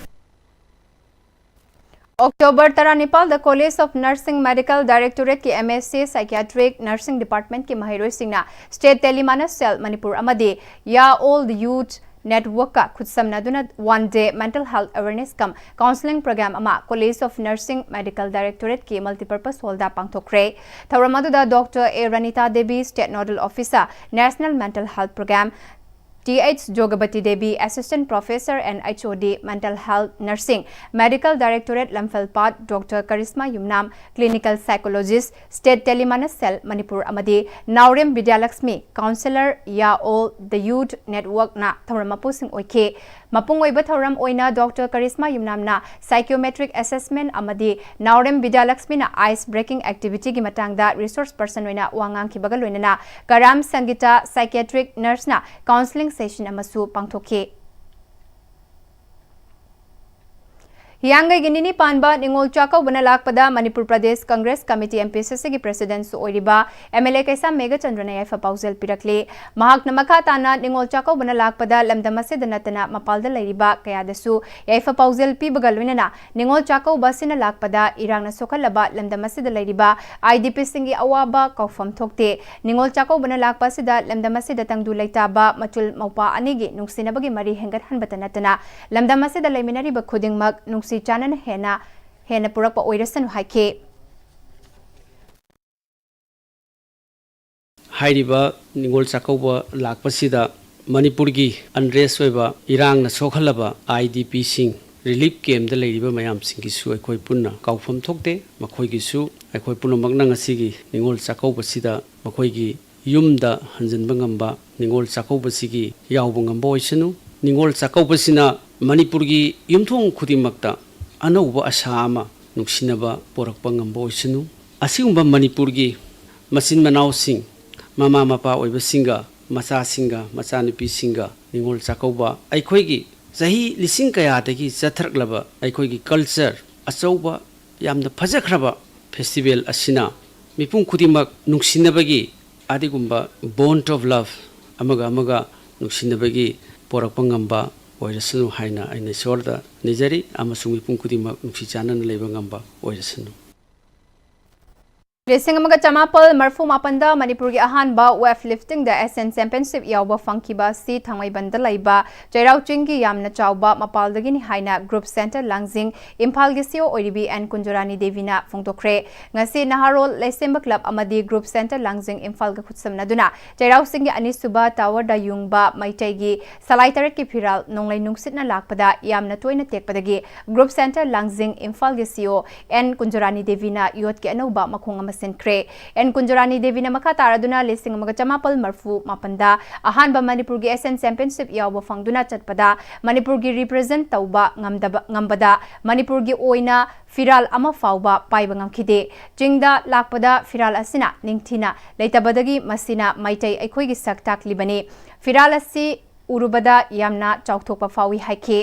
ꯑꯣꯛꯇꯣꯕꯔ ꯇꯔꯥꯅꯤꯄꯥꯜꯗ College of Nursing Medical Directorateꯀꯤ M S C Psychiatric Nursing Departmentꯀꯤ ꯃꯍꯩꯔꯣꯏꯁꯤꯡꯅ State Telemanna Cell ꯃꯅꯤꯄꯨꯔ ꯑꯃꯗꯤ Ya Old Youth Networkꯀ ꯈꯨꯠꯁꯝꯅꯗꯨꯅ One Day Mental Health Awareness cum Counselling Program ꯑꯃ College of Nursing Medical Directorateꯀꯤ Multipurpose Hallꯗ ꯄꯥꯡꯊꯣꯛꯈ꯭ꯔꯦ꯫ ꯊꯧꯔꯝ ꯑꯗꯨꯗ Doctor A ꯔꯅꯤꯇꯥ Devi, State Nodal Officer, National Mental Health Program, Th Jogabati Devi, Assistant Professor and H O D, Mental Health Nursing, Medical Directorate, Lamphel Pat, Doctor Karishma Yumnam, Clinical Psychologist, State Telemana Cell, Manipur ꯑꯃꯗꯤ ꯅꯥꯎꯔꯦꯝ Bidyalakshmi, Counselor, ꯌꯥꯑꯣꯜ, The Youth Network ꯅ ꯊꯧꯔꯝ ꯃꯄꯨꯁꯤꯡ ꯑꯣꯏꯈꯤ꯫ ꯃꯄꯨꯡ ꯑꯣꯏꯕ ꯊꯧꯔꯝ ꯑꯣꯏꯅ Doctor Karishma Yumnamꯅ Psychometric Assessment ꯑꯃꯗꯤ ꯅꯥꯎꯔꯦꯝ ꯕꯤꯗ꯭ꯌꯥꯂꯛꯁꯃꯤꯅ Ice Breaking Activity ꯒꯤ ꯃꯇꯥꯡꯗ Resource Person ꯑꯣꯏꯅ ꯋꯥ ꯉꯥꯡꯈꯤꯕꯒ ꯂꯣꯏꯅꯅ ꯀꯔꯥꯝ ꯁꯪꯒꯤꯇꯥ Psychiatric Nurse ꯅ Counselling Session ꯑꯃꯁꯨ ꯄꯥꯡꯊꯣꯛꯈꯤ꯫ ꯍꯤꯌꯥꯡꯒꯩꯒꯤ ꯅꯤꯅꯤ ꯄꯥꯟꯕ ꯅꯤꯉꯣꯜ ꯆꯥꯛꯀꯧꯕꯅ ꯂꯥꯛꯄꯗ Manipur Pradesh Congress committee, M P C C ꯒꯤ President ꯁꯨ ꯑꯣꯏꯔꯤꯕ M L A ꯀꯩꯁꯥꯝ ꯃꯦꯘꯆꯟꯗ꯭ꯔꯅ ꯌꯥꯏꯐ ꯄꯥꯎꯖꯦꯜ ꯄꯤꯔꯛꯂꯤ꯫ ꯃꯍꯥꯛꯅ ꯃꯈꯥ ꯇꯥꯅ ꯅꯤꯉꯣꯜ ꯆꯥꯛꯀꯧꯕꯅ ꯂꯥꯛꯄꯗ ꯂꯝꯗꯝ ꯑꯁꯤꯗ ꯅꯠꯇꯅ ꯃꯄꯥꯜꯗ ꯂꯩꯔꯤꯕ ꯀꯌꯥꯗꯁꯨ ꯌꯥꯏꯐ ꯄꯥꯎꯖꯦꯜ ꯄꯤꯕꯒ ꯂꯣꯏꯅꯅ ꯅꯤꯉꯣꯜ ꯆꯥꯛꯀꯧꯕ ꯑꯁꯤꯅ ꯂꯥꯛꯄꯗ ꯏꯔꯥꯡꯅ ꯁꯣꯛꯍꯜꯂꯕ ꯂꯝꯗꯝ ꯑꯁꯤꯗ ꯂꯩꯔꯤꯕ I D P ꯁꯤꯡꯒꯤ ꯑꯋꯥꯕ ꯀꯥꯎꯐꯝ ꯊꯣꯛꯇꯦ꯫ ꯅꯤꯉꯣꯜ ꯆꯥꯛꯀꯧꯕꯅ ꯂꯥꯛꯄ ꯑꯁꯤꯗ ꯂꯝꯗꯝ ꯑꯁꯤꯗ ꯇꯪꯗꯨ ꯂꯩꯇꯥꯕ ꯃꯆꯨꯜ ꯃꯧꯄꯥ ꯑꯅꯤꯒꯤ ꯅꯨꯡꯁꯤꯅꯕꯒꯤ ꯃꯔꯤ ꯍꯦꯟꯒꯠꯍꯟꯕꯇ ꯅꯠꯇꯅ ꯂꯝꯗꯝ ꯑꯁꯤꯗ ꯂꯩꯃꯤꯟꯅꯔꯤꯕ ꯈꯨꯗꯤꯡꯃꯛ ꯅꯨꯡꯁꯤ ꯆꯥꯟꯅꯅ ꯍꯦꯟꯅ, ꯍꯦꯟꯅ ꯄꯨꯔꯛꯄ ꯑꯣꯏꯔꯁꯅꯨ ꯍꯥꯏꯈꯤ꯫ ꯍꯥꯏꯔꯤꯕ ꯅꯤꯉꯣꯜ ꯆꯥꯛꯀꯧꯕ ꯂꯥꯛꯄꯁꯤꯗ ꯃꯅꯤꯄꯨꯔꯒꯤ unrest ꯑꯣꯏꯕ ꯏꯔꯥꯡꯅ ꯁꯣꯛꯍꯜꯂꯕ I D P ꯁꯤꯡ, relief camp ꯇ ꯂꯩꯔꯤꯕ ꯃꯌꯥꯝꯁꯤꯡꯒꯤꯁꯨ ꯑꯩꯈꯣꯏ ꯄꯨꯟꯅ ꯀꯥꯎꯐꯝ ꯊꯣꯛꯇꯦ꯫ ꯃꯈꯣꯏꯒꯤꯁꯨ ꯑꯩꯈꯣꯏ ꯄꯨꯝꯅꯃꯛꯅ ꯉꯁꯤꯒꯤ ꯅꯤꯉꯣꯜ ꯆꯥꯛꯀꯧꯕꯁꯤꯗ ꯃꯈꯣꯏꯒꯤ ꯌꯨꯝꯗ ꯍꯟꯖꯤꯟꯕ ꯉꯝꯕ, ꯅꯤꯉꯣꯜ ꯆꯥꯛꯀꯧꯕꯁꯤꯒꯤ ꯌꯥꯎꯕ ꯉꯝꯕ ꯑꯣꯏꯁꯅꯨ꯫ ꯅꯤꯉꯣꯜ ꯆꯥꯛꯀꯧꯕꯁꯤꯅ ꯃꯅꯤꯄꯨꯔꯒꯤ ꯌꯨꯝꯊꯣꯡ ꯈꯨꯗꯤꯡꯃꯛꯇ ꯑꯅꯧꯕ ꯑꯁꯥ ꯑꯃ, ꯅꯨꯡꯁꯤꯅꯕ ꯄꯣꯔꯛꯄ ꯉꯝꯕ ꯑꯣꯏꯁꯅꯨ꯫ ꯑꯁꯤꯒꯨꯝꯕ ꯃꯅꯤꯄꯨꯔꯒꯤ ꯃꯆꯤꯟ ꯃꯅꯥꯎꯁꯤꯡ, ꯃꯃꯥ ꯃꯄꯥ ꯑꯣꯏꯕꯁꯤꯡꯒ, ꯃꯆꯥꯁꯤꯡꯒ, ꯃꯆꯥꯅꯨꯄꯤꯁꯤꯡꯒ ꯅꯤꯉꯣꯜ ꯆꯥꯛꯀꯧꯕ, ꯑꯩꯈꯣꯏꯒꯤ ꯆꯍꯤ ꯂꯤꯁꯤꯡ ꯀꯌꯥꯗꯒꯤ ꯆꯠꯊꯔꯛꯂꯕ ꯑꯩꯈꯣꯏꯒꯤ culture, ꯑꯆꯧꯕ, ꯌꯥꯝꯅ ꯐꯖꯈ꯭ꯔꯕ festival ꯑꯁꯤꯅ ꯃꯤꯄꯨꯝ ꯈꯨꯗꯤꯡꯃꯛ ꯅꯨꯡꯁꯤꯅꯕꯒꯤ, ꯑꯗꯨꯒꯨꯝꯕ bond of love, ꯑꯃꯒ ꯑꯃꯒ ꯅꯨꯡꯁꯤꯅꯕꯒꯤ ꯄꯣꯔꯛꯄ ꯉꯝꯕ ꯑꯣꯏꯔꯁꯅꯨ ꯍꯥꯏꯅ ꯑꯩꯅ ꯏꯁꯣꯔꯗ ꯅꯤꯖꯔꯤ, ꯑꯃꯁꯨꯡ ꯃꯤꯄꯨꯝ ꯈꯨꯗꯤꯡꯃꯛ ꯅꯨꯡꯁꯤ ꯆꯥꯟꯅꯅ ꯂꯩꯕ ꯉꯝꯕ ꯑꯣꯏꯔꯁꯅꯨ꯫ ꯂꯤꯁꯤꯡ ꯑꯃꯒ ꯆꯃꯥꯄꯜ ꯃꯔꯐꯨ ꯃꯥꯄꯟꯗ ꯃꯅꯤꯄꯨꯔꯒꯤ ꯑꯍꯥꯟꯕ ꯋꯦꯠ ꯂꯤꯐꯇꯤꯡꯗ ꯑꯦꯁꯤꯌꯥꯟ ꯆꯦꯝꯄꯤꯌꯟꯁꯤꯞ ꯌꯥꯎꯕ ꯐꯪꯈꯤꯕ ꯑꯁꯤ ꯊꯥꯡꯃꯩꯕꯟꯗ ꯂꯩꯕ ꯆꯩꯔꯥꯎ ꯆꯤꯡꯒꯤ ꯌꯥꯝꯅ ꯆꯥꯎꯕ ꯃꯄꯥꯜꯗꯒꯤꯅꯤ ꯍꯥꯏꯅ ꯒ꯭ꯔꯨꯞ ꯁꯦꯟꯇꯔ ꯂꯥꯡꯖꯤꯡ ꯏꯝꯐꯥꯜꯒꯤ ꯁꯤꯏꯑꯣ ꯑꯣꯏꯔꯤꯕꯤ ꯑꯦꯟ ꯀꯨꯟꯖꯔꯥꯅꯤ ꯗꯦꯕꯤꯅ ꯐꯣꯡꯗꯣꯛꯈ꯭ꯔꯦ꯫ ꯉꯁꯤ ꯅꯍꯥꯔꯣꯜ ꯂꯩꯁꯦꯝꯕ ꯀ꯭ꯂꯕ ꯑꯃꯗꯤ ꯒ꯭ꯔꯨꯞ ꯁꯦꯟꯇꯔ ꯂꯥꯡꯖꯤꯡ ꯏꯝꯐꯥꯜꯒ ꯈꯨꯠꯁꯝꯅꯗꯨꯅ ꯆꯩꯔꯥꯎ ꯆꯤꯡꯒꯤ ꯑꯅꯤꯁꯨꯕ ꯇꯥꯋꯔꯗ ꯌꯨꯡꯕ ꯃꯩꯇꯩꯒꯤ ꯁꯂꯥꯏ ꯇꯔꯦꯠꯀꯤ ꯐꯤꯔꯥꯜ ꯅꯣꯡꯂꯩ ꯅꯨꯡꯁꯤꯠꯅ ꯂꯥꯛꯄꯗ ꯌꯥꯝꯅ ꯇꯣꯏꯅ ꯇꯦꯛꯄꯗꯒꯤ ꯒ꯭ꯔꯨꯞ ꯁꯦꯟꯇꯔ ꯂꯥꯡꯖꯤꯡ ꯏꯝꯐꯥꯜꯒꯤ ꯁꯤꯏꯑꯣ ꯑꯦꯟ ꯀꯨꯟꯖꯔꯥꯅꯤ ꯗꯦꯕꯤꯅ ꯌꯣꯠꯀꯤ ꯑꯅꯧꯕ ꯃꯈꯣꯡ ꯑꯃ ꯁꯤꯟꯈ꯭ꯔꯦ꯫ ꯑꯦꯟ ꯀꯨꯟꯖꯔꯥꯅꯤ ꯗꯦꯕꯤꯅ ꯃꯈꯥ ꯇꯥꯔꯗꯨꯅ ꯂꯤꯁꯤꯡ ꯑꯃꯒ ꯆꯃꯥꯄꯜ ꯃꯔꯐꯨ ꯃꯥꯄꯟꯗ ꯑꯍꯥꯟꯕ ꯃꯅꯤꯄꯨꯔꯒꯤ ꯑꯦꯁꯤꯌꯥꯟ ꯆꯦꯝꯄꯤꯌꯟꯁꯤꯞ ꯌꯥꯎꯕ ꯐꯪꯗꯨꯅ ꯆꯠꯄꯗ ꯃꯅꯤꯄꯨꯔꯒꯤ ꯔꯤꯄ꯭ꯔꯖꯦꯟꯠ ꯇꯧꯕ ꯉꯝꯗꯕ, ꯉꯝꯕꯗ ꯃꯅꯤꯄꯨꯔꯒꯤ ꯑꯣꯏꯅ ꯐꯤꯔꯥꯜ ꯑꯃ ꯐꯥꯎꯕ ꯄꯥꯏꯕ ꯉꯝꯈꯤꯗꯦ꯫ ꯆꯤꯡꯗ ꯂꯥꯛꯄꯗ ꯐꯤꯔꯥꯜ ꯑꯁꯤꯅ ꯅꯤꯡꯊꯤꯅ ꯂꯩꯇꯕꯗꯒꯤ ꯃꯁꯤꯅ ꯃꯩꯇꯩ ꯑꯩꯈꯣꯏꯒꯤ ꯁꯛ ꯇꯥꯛꯂꯤꯕꯅꯤ꯫ ꯐꯤꯔꯥꯜ ꯑꯁꯤ ꯎꯔꯨꯕꯗ ꯌꯥꯝꯅ ꯆꯥꯎꯊꯣꯛꯄ ꯐꯥꯎꯏ ꯍꯥꯏꯈꯤ꯫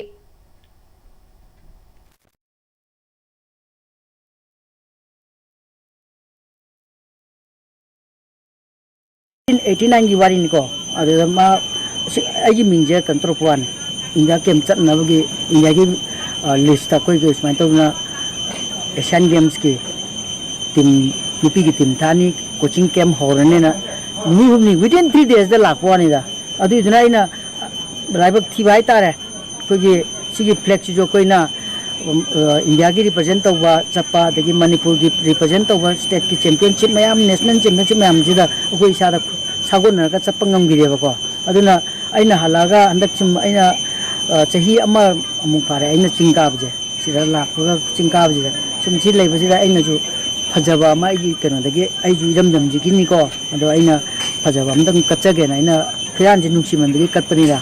ꯑꯩꯠꯇꯤꯟ ꯑꯩꯠꯇꯤ ꯅꯥꯏꯟꯒꯤ ꯋꯥꯔꯤꯅꯤꯀꯣ꯫ ꯑꯗꯨꯗ ꯃꯥ, ꯁꯤ ꯑꯩꯒꯤ ꯃꯤꯡꯁꯦ ꯀꯩꯅꯣ ꯇꯧꯔꯛꯄ ꯋꯥꯅꯤ, ꯏꯟꯗꯤꯌꯥ ꯀꯦꯝ ꯆꯠꯅꯕꯒꯤ ꯏꯟꯗꯤꯌꯥꯒꯤ, ꯑ, ꯂꯤꯁꯇ ꯑꯩꯈꯣꯏꯒꯤ ꯁꯨꯃꯥꯏꯅ ꯇꯧꯗꯅ ꯑꯦꯁꯤꯌꯥꯟ ꯒꯦꯝꯁꯀꯤ ꯇꯤꯝ, ꯅꯨꯄꯤꯒꯤ ꯇꯤꯝ ꯊꯥꯅꯤ, ꯀꯣꯆꯤꯡ ꯀꯦꯝ ꯍꯧꯔꯅꯤꯅ ꯅꯨꯃꯤꯠ ꯍꯨꯝꯅꯤ, within three daysꯗ ꯂꯥꯛꯄ ꯋꯥꯅꯤꯗ꯫ ꯑꯗꯨꯏꯗꯨꯅ ꯑꯩꯅ ꯂꯥꯏꯕꯛ ꯊꯤꯕ ꯍꯥꯏꯇꯥꯔꯦ꯫ ꯑꯩꯈꯣꯏꯒꯤ ꯁꯤꯒꯤ ꯐ꯭ꯂꯦꯒꯁꯤꯁꯨ ꯑꯩꯈꯣꯏꯅ, ꯎꯝ, ꯑ, ꯏꯟꯗꯤꯌꯥꯒꯤ ꯔꯤꯄ꯭ꯔꯖꯦꯟ ꯇꯧꯕ ꯆꯠꯄ, ꯑꯗꯒꯤ ꯃꯅꯤꯄꯨꯔꯒꯤ ꯔꯤꯄ꯭ꯔꯖꯦꯟ ꯇꯧꯕ ꯁ꯭ꯇꯦꯠꯀꯤ ꯆꯦꯝꯄꯤꯌꯟꯁꯤꯞ ꯃꯌꯥꯝ, ꯅꯦꯁꯅꯦꯜ ꯆꯦꯝꯄꯤꯌꯟꯁꯤꯞ ꯃꯌꯥꯝꯁꯤꯗ ꯑꯩꯈꯣꯏ ꯏꯁꯥꯗ ꯁꯥꯒꯣꯟꯅꯔꯒ ꯆꯠꯄ ꯉꯝꯈꯤꯗꯦꯕꯀꯣ꯫ ꯑꯗꯨꯅ ꯑꯩꯅ ꯍꯜꯂꯛꯑꯒ ꯍꯟꯗꯛ ꯁꯨꯝ ꯑꯩꯅ, ꯑ, ꯆꯍꯤ ꯑꯃꯃꯨꯛ ꯐꯥꯔꯦ ꯑꯩꯅ ꯆꯤꯡ ꯀꯥꯕꯁꯦ꯫ ꯁꯤꯗ ꯂꯥꯛꯄꯒ ꯆꯤꯡ ꯀꯥꯕꯁꯤꯗ ꯁꯨꯝ ꯁꯤ ꯂꯩꯕꯁꯤꯗ ꯑꯩꯅꯁꯨ ꯐꯖꯕ ꯑꯃ, ꯑꯩꯒꯤ ꯀꯩꯅꯣꯗꯒꯤ, ꯑꯩꯁꯨ ꯏꯔꯝꯗꯝꯁꯤꯒꯤꯅꯤꯀꯣ, ꯑꯗꯣ ꯑꯩꯅ ꯐꯖꯕ ꯑꯝꯇꯪ ꯀꯠꯆꯒꯦꯅ ꯑꯩꯅ ꯐꯤꯔꯥꯟꯁꯦ ꯅꯨꯡꯁꯤꯃꯟꯕꯒꯤ ꯀꯠꯄꯅꯤꯗ꯫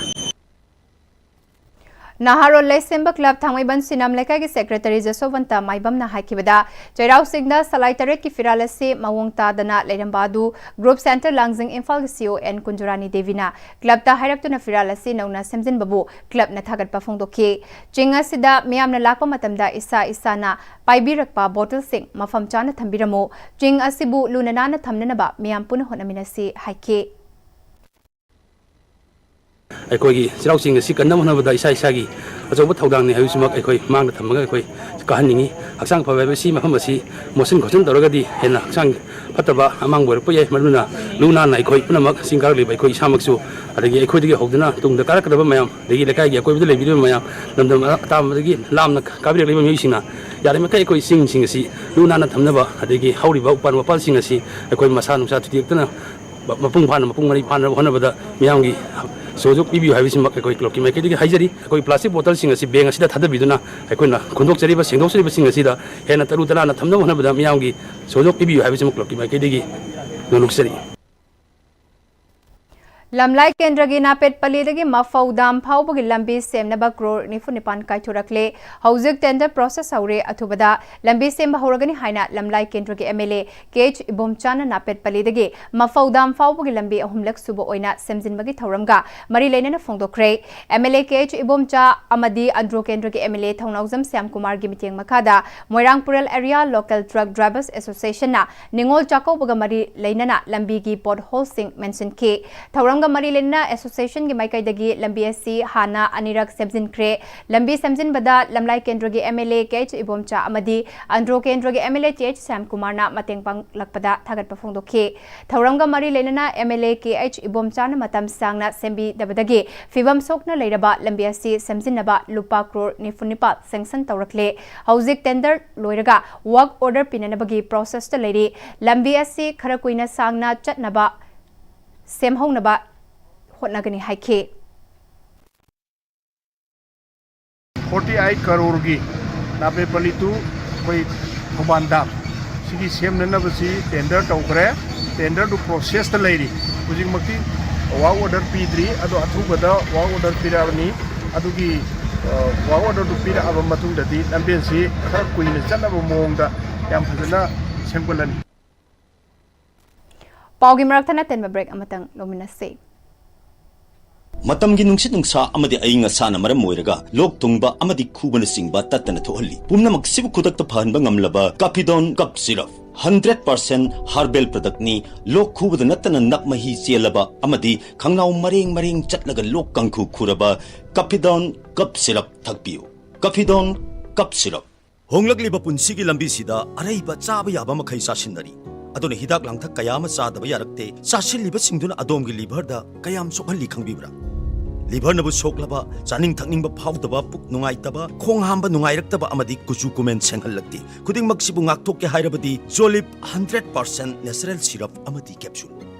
ꯅꯍꯥꯔꯣꯜ ꯂꯩꯁꯦꯝꯕ ꯀ꯭ꯂꯕ ꯊꯥꯡꯃꯩꯕꯟ ꯁꯤꯅꯝ ꯂꯩꯀꯥꯏꯒꯤ ꯁꯦꯀ꯭ꯔꯦꯇꯔꯤ ꯖꯁꯣꯕꯟꯇ ꯃꯥꯏꯕꯝꯅ ꯍꯥꯏꯈꯤꯕꯗ, ꯆꯩꯔꯥꯎ ꯆꯤꯡꯗ ꯁꯂꯥꯏ ꯇꯔꯦꯠꯀꯤ ꯐꯤꯔꯥꯜ ꯑꯁꯤ ꯃꯑꯣꯡ ꯇꯥꯗꯅ ꯂꯩꯔꯝꯕ ꯑꯗꯨ ꯒ꯭ꯔꯨꯞ ꯁꯦꯟꯇꯔ ꯂꯥꯡꯖꯤꯡ ꯏꯝꯐꯥꯜꯒꯤ ꯁꯤꯏꯑꯣ ꯑꯦꯟ ꯀꯨꯟꯖꯨꯔꯥꯅꯤ ꯗꯦꯕꯤꯅ ꯀ꯭ꯂꯕꯇ ꯍꯥꯏꯔꯛꯇꯨꯅ ꯐꯤꯔꯥꯜ ꯑꯁꯤ ꯅꯧꯅ ꯁꯦꯝꯖꯤꯟꯕꯕꯨ ꯀ꯭ꯂꯕꯅ ꯊꯥꯒꯠꯄ ꯐꯣꯡꯗꯣꯛꯈꯤ꯫ ꯆꯤꯡ ꯑꯁꯤꯗ ꯃꯤꯌꯥꯝꯅ ꯂꯥꯛꯄ ꯃꯇꯝꯗ ꯏꯁꯥ ꯏꯁꯥꯅ ꯄꯥꯏꯕꯤꯔꯛꯄ ꯕꯣꯇꯜꯁꯤꯡ ꯃꯐꯝ ꯆꯥꯅ ꯊꯝꯕꯤꯔꯝꯃꯨ, ꯆꯤꯡ ꯑꯁꯤꯕꯨ ꯂꯨꯅ ꯅꯥꯟꯅ ꯊꯝꯅꯅꯕ ꯃꯤꯌꯥꯝ ꯄꯨꯟꯅ ꯍꯣꯠꯅꯃꯤꯟꯅꯁꯤ ꯍꯥꯏꯈꯤ꯫ ꯑꯩꯈꯣꯏꯒꯤ ꯆꯩꯔꯥꯎ ꯆꯤꯡ ꯑꯁꯤ ꯀꯟꯅꯕ ꯍꯣꯠꯅꯕꯗ ꯏꯁꯥ ꯏꯁꯥꯒꯤ ꯑꯆꯧꯕ ꯊꯧꯗꯥꯡꯅꯤ ꯍꯥꯏꯕꯁꯤꯃꯛ ꯑꯩꯈꯣꯏ ꯃꯥꯡꯗ ꯊꯝꯃꯒ ꯑꯩꯈꯣꯏ ꯀꯥꯍꯟꯅꯤꯡꯏ꯫ ꯍꯛꯆꯥꯡ ꯐꯕ ꯍꯥꯏꯕꯁꯤ ꯃꯐꯝ ꯑꯁꯤ ꯃꯣꯠꯁꯤꯟ ꯈꯣꯠꯆꯤꯟ ꯇꯧꯔꯒꯗꯤ ꯍꯦꯟꯅ ꯍꯛꯆꯥꯡ ꯐꯠꯇꯕ ꯑꯃꯥꯡꯕ ꯑꯣꯏꯔꯛꯄ ꯌꯥꯏ꯫ ꯃꯔꯝ ꯑꯗꯨꯅ ꯂꯨ ꯅꯥꯟꯅ ꯑꯩꯈꯣꯏ ꯄꯨꯝꯅꯃꯛ ꯆꯤꯡ ꯀꯥꯔꯛꯂꯤꯕ ꯑꯩꯈꯣꯏ ꯏꯁꯥꯃꯛꯁꯨ, ꯑꯗꯒꯤ ꯑꯩꯈꯣꯏꯗꯒꯤ ꯍꯧꯗꯨꯅ ꯇꯨꯡꯗ ꯀꯥꯔꯛꯀꯗꯕ ꯃꯌꯥꯝ, ꯑꯗꯒꯤ ꯂꯩꯀꯥꯏꯒꯤ ꯑꯀꯣꯏꯕꯗ ꯂꯩꯕꯤꯔꯤꯕ ꯃꯌꯥꯝ, ꯂꯝꯗꯝ ꯑꯇꯥꯕꯗꯒꯤ ꯂꯥꯞꯅ ꯀꯥꯕꯤꯔꯛꯂꯤꯕ ꯃꯤꯑꯣꯏꯁꯤꯡꯅ ꯌꯥꯔꯤꯃꯈꯩ ꯑꯩꯈꯣꯏ ꯆꯤꯡꯁꯤꯡ ꯑꯁꯤ ꯂꯨ ꯅꯥꯟꯅ ꯊꯝꯅꯕ, ꯑꯗꯒꯤ ꯍꯧꯔꯤꯕ ꯎꯄꯥꯜ ꯋꯥꯄꯥꯜꯁꯤꯡ ꯑꯁꯤ ꯑꯩꯈꯣꯏ ꯃꯁꯥ ꯅꯨꯡꯁꯥ ꯊꯨꯗꯦꯛꯇꯅ ꯃꯄꯨꯡ ꯐꯥꯅ, ꯃꯄꯨꯡ ꯃꯔꯩ ꯐꯥꯅꯕ ꯍꯣꯠꯅꯕꯗ ꯃꯤꯌꯥꯝꯒꯤ ꯁꯍꯌꯣꯒ ꯄꯤꯕꯤꯌꯨ ꯍꯥꯏꯕꯁꯤꯃꯛ ꯑꯩꯈꯣꯏ ꯀ꯭ꯂꯕꯀꯤ ꯃꯥꯏꯀꯩꯗꯒꯤ ꯍꯥꯏꯖꯔꯤ꯫ ꯑꯩꯈꯣꯏ ꯄ꯭ꯂꯥꯁꯇꯤꯛ ꯕꯣꯇꯜꯁꯤꯡ ꯑꯁꯤ ꯕꯦꯡ ꯑꯁꯤꯗ ꯊꯥꯗꯕꯤꯗꯨꯅ ꯑꯩꯈꯣꯏꯅ ꯈꯨꯟꯗꯣꯛꯆꯔꯤꯕ, ꯁꯦꯡꯗꯣꯛꯆꯔꯤꯕꯁꯤꯡ ꯑꯁꯤꯗ ꯍꯦꯟꯅ ꯇꯔꯨ ꯇꯅꯥꯟꯅ ꯊꯝꯅꯕ ꯍꯣꯠꯅꯕꯗ ꯃꯤꯌꯥꯝꯒꯤ ꯁꯍꯌꯣꯒ ꯄꯤꯕꯤꯌꯨ ꯍꯥꯏꯕꯁꯤꯃꯛ ꯀ꯭ꯂꯕꯀꯤ ꯃꯥꯏꯀꯩꯗꯒꯤ ꯅꯣꯂꯨꯛꯆꯔꯤ꯫ ꯂꯝꯂꯥꯏ ꯀꯦꯟꯗ꯭ꯔꯒꯤ ꯅꯥꯄꯦꯠ ꯄꯂꯤꯗꯒꯤ ꯃꯐꯧ ꯗꯥꯝ ꯐꯥꯎꯕꯒꯤ ꯂꯝꯕꯤ ꯁꯦꯝꯅꯕ ꯀ꯭ꯔꯣꯔ ꯅꯤꯐꯨ ꯅꯤꯄꯥꯟ ꯀꯥꯏꯊꯣꯔꯛꯂꯦ꯫ ꯍꯧꯖꯤꯛ ꯇꯦꯟꯗꯔ ꯄ꯭ꯔꯣꯁꯦꯁ ꯍꯧꯔꯦ, ꯑꯊꯨꯕꯗ ꯂꯝꯕꯤ ꯁꯦꯝꯕ ꯍꯧꯔꯒꯅꯤ ꯍꯥꯏꯅ ꯂꯝꯂꯥꯏ ꯀꯦꯟꯗ꯭ꯔꯒꯤ M L A K H ꯏꯕꯣꯝꯆꯥꯅ ꯅꯥꯄꯦꯠ ꯄꯂꯤꯗꯒꯤ ꯃꯐꯧ ꯗꯥꯝ ꯐꯥꯎꯕꯒꯤ ꯂꯝꯕꯤ ꯑꯍꯨꯝꯂꯛ ꯁꯨꯕ ꯑꯣꯏꯅ ꯁꯦꯝꯖꯤꯟꯕꯒꯤ ꯊꯧꯔꯝꯒ ꯃꯔꯤ ꯂꯩꯅꯅ ꯐꯣꯡꯗꯣꯛꯈ꯭ꯔꯦ꯫ M L A K H Ibomcha ꯑꯃꯗꯤ ꯑꯟꯗ꯭ꯔꯣ ꯀꯦꯟꯗ꯭ꯔꯒꯤ ꯑꯦꯝ ꯑꯦꯜ ꯑꯦ ꯊꯧꯅꯥꯎꯖꯝ ꯁ꯭ꯌꯥꯝꯀꯨꯃꯥꯔꯒꯤ ꯃꯇꯦꯡ ꯃꯈꯥꯗ ꯃꯣꯏꯔꯥꯡ ꯄꯨꯔꯦꯜ ꯑꯦꯔꯤꯌꯥ ꯂꯣꯀꯦꯜ ꯇ꯭ꯔꯛ ꯗ꯭ꯔꯥꯏꯚꯔꯁ ꯑꯦꯁꯣꯁꯤꯌꯦꯁꯟꯅ ꯅꯤꯉꯣꯜ ꯆꯥꯛꯀꯧꯕꯒ ꯃꯔꯤ ꯂꯩꯅꯅ ꯂꯝꯕꯤꯒꯤ ꯄꯣꯠ ꯍꯣꯜꯁꯤꯡ ꯃꯦꯟꯁꯤꯟꯈꯤ꯫ ꯊꯧꯔꯝꯒ ꯃꯔꯤ ꯂꯩꯅꯅ ꯑꯦꯁꯣꯁꯤꯌꯦꯁꯟꯒꯤ ꯃꯥꯏꯀꯩꯗꯒꯤ ꯂꯝꯕꯤ ꯑꯁꯤ ꯍꯥꯟꯅ ꯑꯅꯤꯔꯛ ꯁꯦꯝꯖꯤꯟꯈ꯭ꯔꯦ꯫ ꯂꯝꯕꯤ ꯁꯦꯝꯖꯤꯟꯕꯗ ꯂꯝꯂꯥꯏ ꯀꯦꯟꯗ꯭ꯔꯒꯤ M L A K H Ibomcha ꯑꯃꯗꯤ ꯑꯟꯗ꯭ꯔꯣ ꯀꯦꯟꯗ꯭ꯔꯒꯤ M L A T H ꯁ꯭ꯌꯥꯝꯀꯨꯃꯥꯔꯅ ꯃꯇꯦꯡ ꯄꯥꯡꯂꯛꯄꯗ ꯊꯥꯒꯠꯄ ꯐꯣꯡꯗꯣꯛꯈꯤ꯫ ꯊꯧꯔꯝꯒ ꯃꯔꯤ ꯂꯩꯅꯅ M L A K H ꯏꯕꯣꯝꯆꯥꯅ ꯃꯇꯝ ꯁꯥꯡꯅ ꯁꯦꯝꯕꯤꯗꯕꯗꯒꯤ ꯐꯤꯕꯝ ꯁꯣꯛꯅ ꯂꯩꯔꯕ ꯂꯝꯕꯤ ꯑꯁꯤ ꯁꯦꯝꯖꯤꯟꯅꯕ ꯂꯨꯄꯥ ꯀ꯭ꯔꯣꯔ ꯅꯤꯐꯨ ꯅꯤꯄꯥꯜ ꯁꯦꯡꯁꯟ ꯇꯧꯔꯛꯂꯦ꯫ ꯍꯧꯖꯤꯛ ꯇꯦꯟꯗꯔ ꯂꯣꯏꯔꯒ ꯋꯥꯔꯛ ꯑꯣꯔꯗꯔ ꯄꯤꯅꯅꯕꯒꯤ ꯄ꯭ꯔꯣꯁꯦꯁꯇ ꯂꯩꯔꯤ꯫ ꯂꯝꯕꯤ ꯑꯁꯤ ꯈꯔ ꯀꯨꯏꯅ ꯁꯥꯡꯅ ꯆꯠꯅꯕ ꯁꯦꯝꯍꯧꯅꯕ ꯍꯣꯠꯅꯒꯅꯤ ꯍꯥꯏꯈꯤ꯫ ꯐꯣꯔꯇꯤ ꯑꯩꯠ ꯀꯔꯣꯔꯒꯤ ꯅꯥꯄꯦꯠ ꯄꯂꯤ ꯇꯨ ꯑꯩꯈꯣꯏ ꯊꯧꯕꯥꯜ ꯗꯥꯝ ꯁꯤꯒꯤ ꯁꯦꯝꯅꯅꯕꯁꯤ ꯇꯦꯟꯗꯔ ꯇꯧꯈ꯭ꯔꯦ꯫ ꯇꯦꯟꯗꯔꯗꯨ ꯄ꯭ꯔꯣꯁꯦꯁꯇ ꯂꯩꯔꯤ꯫ ꯍꯧꯖꯤꯛꯃꯛꯇꯤ ꯋꯥꯔꯛ ꯑꯣꯔꯗꯔ ꯄꯤꯗ꯭ꯔꯤ, ꯑꯗꯣ ꯑꯊꯨꯕꯗ ꯋꯥꯔꯛ ꯑꯣꯔꯗꯔ ꯄꯤꯔꯛꯑꯅꯤ꯫ ꯑꯗꯨꯒꯤ ꯋꯥꯔꯛ ꯑꯣꯔꯗꯔꯗꯨ ꯄꯤꯔꯛꯑꯕ ꯃꯇꯨꯡꯗꯗꯤ ꯂꯝꯕꯦꯟꯁꯤ ꯈꯔ ꯀꯨꯏꯅ ꯆꯠꯅꯕ ꯃꯑꯣꯡꯗ ꯌꯥꯝ ꯐꯖꯅ ꯁꯦꯝꯒꯠꯂꯅꯤ꯫ ꯄꯥꯎꯒꯤ ꯃꯔꯛ ꯊꯠꯅ ꯇꯦꯟꯕ ꯕ꯭ꯔꯦꯛ ꯑꯃꯇꯪ ꯂꯧꯃꯤꯟꯅꯁꯤ꯫ ꯃꯇꯝꯒꯤ ꯅꯨꯡꯁꯤꯠ ꯅꯨꯡꯁꯥ ꯑꯃꯗꯤ ꯑꯏꯪ ꯑꯁꯥꯅ ꯃꯔꯝ ꯑꯣꯏꯔꯒ ꯂꯣꯛ ꯊꯨꯡꯕ ꯑꯃꯗꯤ ꯈꯨꯕꯅꯆꯤꯡꯕ ꯇꯠꯇꯅ ꯊꯣꯛꯍꯜꯂꯤ꯫ ꯄꯨꯝꯅꯃꯛꯁꯤꯕꯨ ꯈꯨꯗꯛꯇ ꯐꯍꯟꯕ ꯉꯝꯂꯕ ꯀꯥꯐꯤꯗꯣꯟ ꯀꯞ ꯁꯤꯔꯞ, ꯍꯟꯗ꯭ꯔꯦꯠ ꯄꯥꯔꯁꯦꯟ ꯍꯥꯔꯕꯦꯜ ꯄ꯭ꯔꯗꯛꯅꯤ꯫ ꯂꯣꯛ ꯈꯨꯕꯗ ꯅꯠꯇꯅ ꯅꯞ ꯃꯍꯤ ꯆꯦꯜꯂꯕ ꯑꯃꯗꯤ ꯈꯪꯅꯥꯎ ꯃꯔꯦꯡ ꯃꯔꯦꯡ ꯆꯠꯂꯒ ꯂꯣꯛ ꯀꯥꯡꯈꯨ ꯈꯨꯔꯕ ꯀꯥꯐꯤꯗꯣꯟ ꯀꯞ ꯁꯤꯔꯞ ꯊꯛꯄꯤꯌꯨ꯫ ꯀꯥꯐꯤꯗꯣꯟ ꯀꯞ ꯁꯤꯔꯞ꯫ ꯍꯣꯡꯂꯛꯂꯤꯕ ꯄꯨꯟꯁꯤꯒꯤ ꯂꯝꯕꯤꯁꯤꯗ ꯑꯔꯩꯕ ꯆꯥꯕ ꯌꯥꯕ ꯃꯈꯩ ꯆꯥꯁꯤꯟꯅꯔꯤ꯫ ꯑꯗꯨꯅ ꯍꯤꯗꯥꯛ ꯂꯥꯡꯊꯛ ꯀꯌꯥ ꯑꯃ ꯆꯥꯗꯕ ꯌꯥꯔꯛꯇꯦ꯫ ꯆꯥꯁꯤꯜꯂꯤꯕꯁꯤꯡꯗꯨꯅ ꯑꯗꯣꯝꯒꯤ ꯂꯤꯚꯔꯗ ꯀꯌꯥꯝ ꯁꯣꯛꯍꯜꯂꯤ ꯈꯪꯕꯤꯕ꯭ꯔꯥ? ꯂꯤꯚꯔꯅꯕꯨ ꯁꯣꯛꯂꯕ, ꯆꯥꯅꯤꯡ ꯊꯛꯅꯤꯡꯕ ꯐꯥꯎꯗꯕ, ꯄꯨꯛ ꯅꯨꯡꯉꯥꯏꯇꯕ, ꯈꯣꯡ ꯍꯥꯝꯕ ꯅꯨꯡꯉꯥꯏꯔꯛꯇꯕ ꯑꯃꯗꯤ ꯀꯨꯆꯨ ꯀꯨꯃꯦꯟ ꯁꯦꯡꯍꯜꯂꯛꯇꯦ꯫ ꯈꯨꯗꯤꯡꯃꯛꯁꯤꯕꯨ ꯉꯥꯛꯊꯣꯛꯀꯦ ꯍꯥꯏꯔꯕꯗꯤ ꯖꯣꯂꯤꯞ ꯍꯟꯗ꯭ꯔꯦꯠ ꯄꯥꯔꯁꯦꯟ ꯅꯦꯆꯔꯦꯜ ꯁꯤꯔꯞ ꯑꯃꯗꯤ capsule.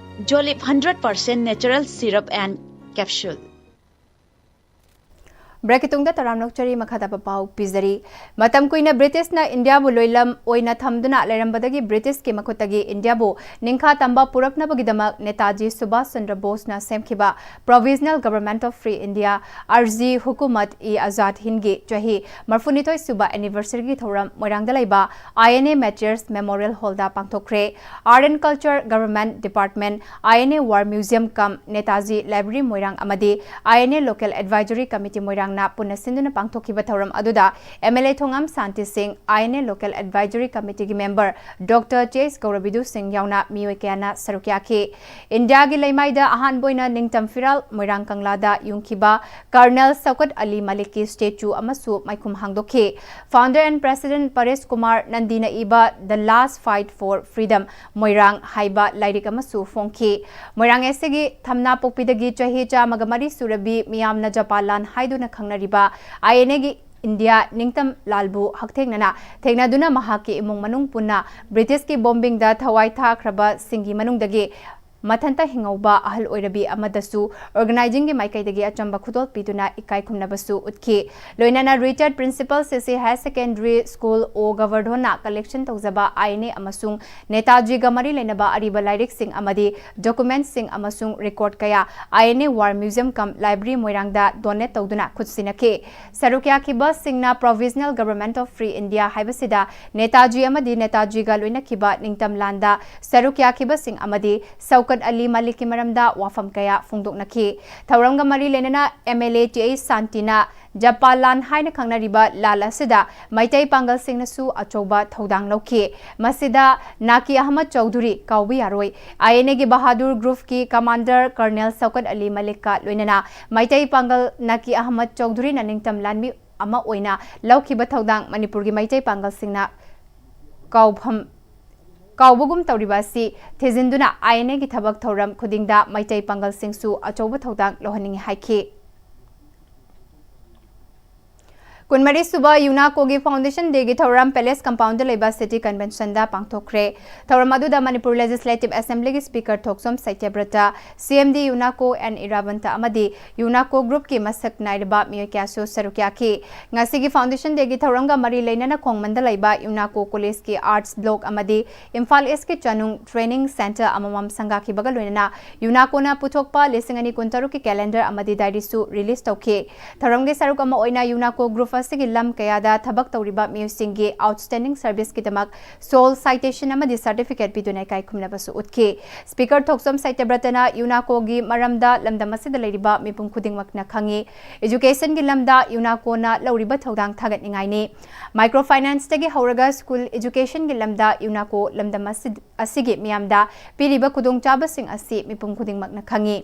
Jolip hundred percent natural syrup and capsule. ꯕ꯭ꯔꯦꯛꯀꯤ ꯇꯨꯡꯗ ꯇꯔꯥꯝꯅ ꯑꯣꯛꯆꯔꯤ꯫ ꯃꯈꯥ ꯇꯥꯕ ꯄꯥꯎ ꯄꯤꯖꯔꯤ꯫ ꯃꯇꯝ ꯀꯨꯏꯅ ꯕ꯭ꯔꯤꯇꯤꯁꯅ ꯏꯟꯗꯤꯌꯥꯕꯨ ꯂꯣꯏꯂꯝ ꯑꯣꯏꯅ ꯊꯝꯗꯨꯅ ꯂꯩꯔꯝꯕꯗꯒꯤ ꯕ꯭ꯔꯤꯇꯤꯁꯀꯤ ꯃꯈꯨꯠꯇꯒꯤ ꯏꯟꯗꯤꯌꯥꯕꯨ ꯅꯤꯡꯈꯥ ꯇꯝꯕ ꯄꯨꯔꯛꯅꯕꯒꯤꯗꯃꯛ ꯅꯦꯇꯥꯖꯤ ꯁꯨꯚꯥꯁ ꯆꯟꯗ꯭ꯔ ꯕꯣꯁꯅ ꯁꯦꯝꯈꯤꯕ Provisional Government of Free India, ꯑꯔꯖꯤ ꯍꯨꯀꯨꯃꯠ E Azad ꯍꯤꯟꯗꯒꯤ ꯆꯍꯤ ꯃꯔꯐꯨꯅꯤꯊꯣꯏ ꯁꯨꯕ anniversary ꯒꯤ ꯊꯧꯔꯝ ꯃꯣꯏꯔꯥꯡꯗ ꯂꯩꯕ I N A Martyrs Memorial Hall the ꯄꯥꯡꯊꯣꯛꯈ꯭ꯔꯦ꯫ Art and Culture, Government Department, I N A War Museum cum Netaji Library ꯃꯣꯏꯔꯥꯡ ꯑꯃꯗꯤ I N A Local Advisory Committee ꯃꯣꯏꯔꯥꯡꯅ ꯄꯨꯟꯅ ꯁꯤꯟꯗꯨꯅ ꯄꯥꯡꯊꯣꯛꯈꯤꯕ ꯊꯧꯔꯝ ꯑꯗꯨꯗ M L A ꯊꯣꯉꯥꯝ ꯁꯥꯟꯇꯤ ꯁꯤꯡ, I N A Local Advisory Committee ꯒꯤ member Doctor J S ꯒꯧꯔꯕꯤꯗꯨ ꯁꯤꯡ ꯌꯥꯎꯅ ꯃꯤꯑꯣꯏ ꯀꯌꯥꯅ ꯁꯔꯨꯛ ꯌꯥꯈꯤ꯫ ꯏꯟꯗꯤꯌꯥꯒꯤ ꯂꯩꯃꯥꯏꯗ ꯑꯍꯥꯟꯕ ꯑꯣꯏꯅ ꯅꯤꯡꯇꯝ ꯐꯤꯔꯥꯜ ꯃꯣꯏꯔꯥꯡ ꯀꯪꯂꯥꯗ ꯌꯨꯡꯈꯤꯕ Colonel ꯁꯧꯀꯠ ꯑꯂꯤ ꯃꯂꯤꯛꯀꯤ statue ꯑꯃꯁꯨ ꯃꯥꯏꯈꯨꯝ ꯍꯥꯡꯗꯣꯛꯈꯤ꯫ Founder and President ꯄꯔꯦꯁ ꯀꯨꯃꯥꯔ ꯅꯟꯗꯤꯅ ꯏꯕ The Last Fight for Freedom ꯃꯣꯏꯔꯥꯡ ꯍꯥꯏꯕ ꯂꯥꯏꯔꯤꯛ ꯑꯃꯁꯨ ꯐꯣꯡꯈꯤ꯫ ꯃꯣꯏꯔꯥꯡ ꯑꯦꯁ ꯁꯤꯒꯤ ꯊꯝꯅꯥ ꯄꯣꯛꯄꯤꯗꯒꯤ ꯆꯍꯤ ꯆꯥꯝꯃꯒ ꯃꯔꯤ ꯁꯨꯔꯕꯤ ꯃꯤꯌꯥꯝꯅ ꯖꯄꯥꯟ ꯂꯥꯟ ꯍꯥꯏꯗꯨꯅ ꯈꯪꯅꯔꯤꯕ I N A ꯒꯤ ꯏꯟꯗꯤꯌꯥ ꯅꯤꯡꯇꯝ ꯂꯥꯜꯕꯨ ꯍꯛꯊꯦꯡꯅꯅ ꯊꯦꯡꯅꯗꯨꯅ ꯃꯍꯥꯛꯀꯤ ꯏꯃꯨꯡ ꯃꯅꯨꯡ ꯄꯨꯟꯅ ꯕ꯭ꯔꯤꯇꯤꯁꯀꯤ ꯕꯣꯝꯕꯤꯡꯗ ꯊꯋꯥꯏ ꯊꯥꯈ꯭ꯔꯕꯁꯤꯡꯒꯤ ꯃꯅꯨꯡꯗꯒꯤ ꯃꯊꯟꯇ ꯍꯤꯡꯍꯧꯕ ꯑꯍꯜ ꯑꯣꯏꯔꯕꯤ ꯑꯃꯗꯁꯨ organizing ꯒꯤ ꯃꯥꯏꯀꯩꯗꯒꯤ ꯑꯆꯝꯕ ꯈꯨꯗꯣꯜ ꯄꯤꯗꯨꯅ ꯏꯀꯥꯏ ꯈꯨꯝꯅꯕꯁꯨ ꯎꯠꯈꯤ꯫ ꯂꯣꯏꯅꯅ retired principal C C Higher Secondary School O ꯒꯕꯔꯙꯣꯟꯅ collection ꯇꯧꯖꯕ I N A ꯑꯃꯁꯨꯡ ꯅꯦꯇꯥꯖꯤꯒ ꯃꯔꯤ ꯂꯩꯅꯕ ꯑꯔꯤꯕ ꯂꯥꯏꯔꯤꯛꯁꯤꯡ ꯑꯃꯗꯤ documents ꯁꯤꯡ ꯑꯃꯁꯨꯡ record ꯀꯌꯥ I N A War Museum cum Library ꯃꯣꯏꯔꯥꯡꯗ donate ꯇꯧꯗꯨꯅ ꯈꯨꯠꯁꯤꯟꯅꯈꯤ꯫ ꯁꯔꯨꯛ ꯌꯥꯈꯤꯕꯁꯤꯡꯅ Provisional Government of Free India ꯍꯥꯏꯕꯁꯤꯗ ꯅꯦꯇꯥꯖꯤ ꯑꯃꯗꯤ ꯅꯦꯇꯥꯖꯤꯒ ꯂꯣꯏꯅꯈꯤꯕ ꯅꯤꯡꯇꯝ ꯂꯥꯟꯗ ꯁꯔꯨꯛ ꯌꯥꯈꯤꯕꯁꯤꯡ ꯑꯃꯗꯤ ꯁꯧꯀꯠ ꯁꯧꯀꯠ ꯑꯂꯤ ꯃꯥꯂꯤꯛꯀꯤ ꯃꯔꯝꯗ ꯋꯥꯐꯝ ꯀꯌꯥ ꯐꯣꯡꯗꯣꯛꯅꯈꯤ꯫ ꯊꯧꯔꯝꯒ ꯃꯔꯤ ꯂꯩꯅꯅ MLA ꯇꯤ ꯑꯩꯆ ꯁꯥꯟꯇꯤꯅ ꯖꯄꯥꯟ ꯂꯥꯟ ꯍꯥꯏꯅ ꯈꯪꯅꯔꯤꯕ ꯂꯥꯟ ꯑꯁꯤꯗ ꯃꯩꯇꯩ ꯄꯥꯡꯒꯜꯁꯤꯡꯅꯁꯨ ꯑꯆꯧꯕ ꯊꯧꯗꯥꯡ ꯂꯧꯈꯤ꯫ ꯃꯁꯤꯗ ꯅꯥꯀꯤ ꯑꯍꯃꯗ ꯆꯧꯙꯨꯔꯤ ꯀꯥꯎꯕ ꯌꯥꯔꯣꯏ꯫ INA ꯒꯤ ꯕꯍꯥꯗꯨꯔ group ꯀꯤ commander Colonel ꯁꯧꯀꯠ ꯑꯂꯤ ꯃꯥꯂꯤꯛꯀ ꯂꯣꯏꯅꯅ ꯃꯩꯇꯩ ꯄꯥꯡꯒꯜ ꯅꯥꯀꯤ ꯑꯍꯃꯗ ꯆꯧꯙꯨꯔꯤꯅ ꯅꯤꯡꯇꯝ ꯂꯥꯟꯃꯤ ꯑꯃ ꯑꯣꯏꯅ ꯂꯧꯈꯤꯕ ꯊꯧꯗꯥꯡ ꯃꯅꯤꯄꯨꯔꯒꯤ ꯃꯩꯇꯩ ꯄꯥꯡꯒꯜꯁꯤꯡꯅ ꯀꯥꯎꯐꯝ, ꯀꯥꯎꯕꯒꯨꯝ ꯇꯧꯔꯤꯕ ꯑꯁꯤ ꯊꯤꯖꯤꯟꯗꯨꯅ INA ꯒꯤ ꯊꯕꯛ ꯊꯧꯔꯝ ꯈꯨꯗꯤꯡꯗ ꯃꯩꯇꯩ ꯄꯥꯡꯒꯜꯁꯤꯡꯁꯨ ꯑꯆꯧꯕ ꯊꯧꯗꯥꯡ ꯂꯧꯍꯟꯅꯤꯡꯏ ꯍꯥꯏꯈꯤ꯫ ꯀꯨꯟꯃꯔꯤ ꯁꯨꯕ ꯌꯨꯅꯥꯀꯣꯒꯤ Foundation Day ꯒꯤ ꯊꯧꯔꯝ Palace Compound ꯗ ꯂꯩꯕ City Convention ꯗ ꯄꯥꯡꯊꯣꯛꯈ꯭ꯔꯦ꯫ ꯊꯧꯔꯝ ꯑꯗꯨꯗ ꯃꯅꯤꯄꯨꯔ Legislative Assembly ꯒꯤ Speaker ꯊꯣꯛꯆꯣꯝ ꯁꯇ꯭ꯌꯕ꯭ꯔꯇ, CMD ꯌꯨꯅꯥꯀꯣ ꯑꯦꯟ ꯏꯔꯥꯕꯟꯇ ꯑꯃꯗꯤ ꯌꯨꯅꯥꯀꯣ group ꯀꯤ ꯃꯁꯛ ꯅꯥꯏꯔꯕ ꯃꯤꯑꯣꯏ ꯀꯌꯥꯁꯨ ꯁꯔꯨꯛ ꯌꯥꯈꯤ꯫ ꯉꯁꯤꯒꯤ Foundation Day ꯒꯤ ꯊꯧꯔꯝꯒ ꯃꯔꯤ ꯂꯩꯅꯅ ꯈꯣꯡꯃꯟꯗ ꯂꯩꯕ ꯌꯨꯅꯥꯀꯣ College ꯀꯤ Arts Block ꯑꯃꯗꯤ ꯏꯝꯐꯥꯜ East ꯀꯤ ꯆꯅꯨꯡ Training Centre ꯑꯃꯃꯝ ꯁꯪꯒꯥꯈꯤꯕꯒ ꯂꯣꯏꯅꯅ ꯌꯨꯅꯥꯀꯣꯅ ꯄꯨꯊꯣꯛꯄ ꯂꯤꯁꯤꯡ ꯑꯅꯤ ꯀꯨꯟꯇꯔꯨꯛꯀꯤ calendar ꯑꯃꯗꯤ diary ꯁꯨ release ꯇꯧꯈꯤ꯫ ꯊꯧꯔꯝꯒꯤ ꯁꯔꯨꯛ ꯑꯃ ꯑꯣꯏꯅ ꯌꯨꯅꯥꯀꯣ group ꯑꯁꯤꯒꯤ ꯂꯝ ꯀꯌꯥꯗ ꯊꯕꯛ ꯇꯧꯔꯤꯕ ꯃꯤꯑꯣꯏꯁꯤꯡꯒꯤ outstanding service ꯀꯤꯗꯃꯛ solicitation ꯑꯃꯗꯤ certificate ꯄꯤꯗꯨꯅ ꯏꯀꯥꯏ ꯈꯨꯝꯅꯕꯁꯨ ꯎꯠꯈꯤ꯫ Speaker ꯊꯣꯛꯆꯣꯝ ꯁꯇ꯭ꯌꯕ꯭ꯔꯇꯅ ꯌꯨꯅꯥꯀꯣꯒꯤ ꯃꯔꯝꯗ ꯂꯝꯗꯝ ꯑꯁꯤꯗ ꯂꯩꯔꯤꯕ ꯃꯤꯄꯨꯝ ꯈꯨꯗꯤꯡꯃꯛꯅ ꯈꯪꯏ꯫ Education ꯒꯤ ꯂꯝꯗ ꯌꯨꯅꯥꯀꯣꯅ ꯂꯧꯔꯤꯕ ꯊꯧꯗꯥꯡ ꯊꯥꯒꯠꯅꯤꯡꯉꯥꯏꯅꯤ꯫ Micro finance ꯇꯒꯤ ꯍꯧꯔꯒ school education ꯒꯤ ꯂꯝꯗ ꯌꯨꯅꯥꯀꯣ ꯂꯝꯗꯝ ꯑꯁꯤ, ꯑꯁꯤꯒꯤ ꯃꯤꯌꯥꯝꯗ ꯄꯤꯔꯤꯕ ꯈꯨꯗꯣꯡꯆꯥꯕꯁꯤꯡ ꯑꯁꯤ ꯃꯤꯄꯨꯝ ꯈꯨꯗꯤꯡꯃꯛꯅ ꯈꯪꯏ꯫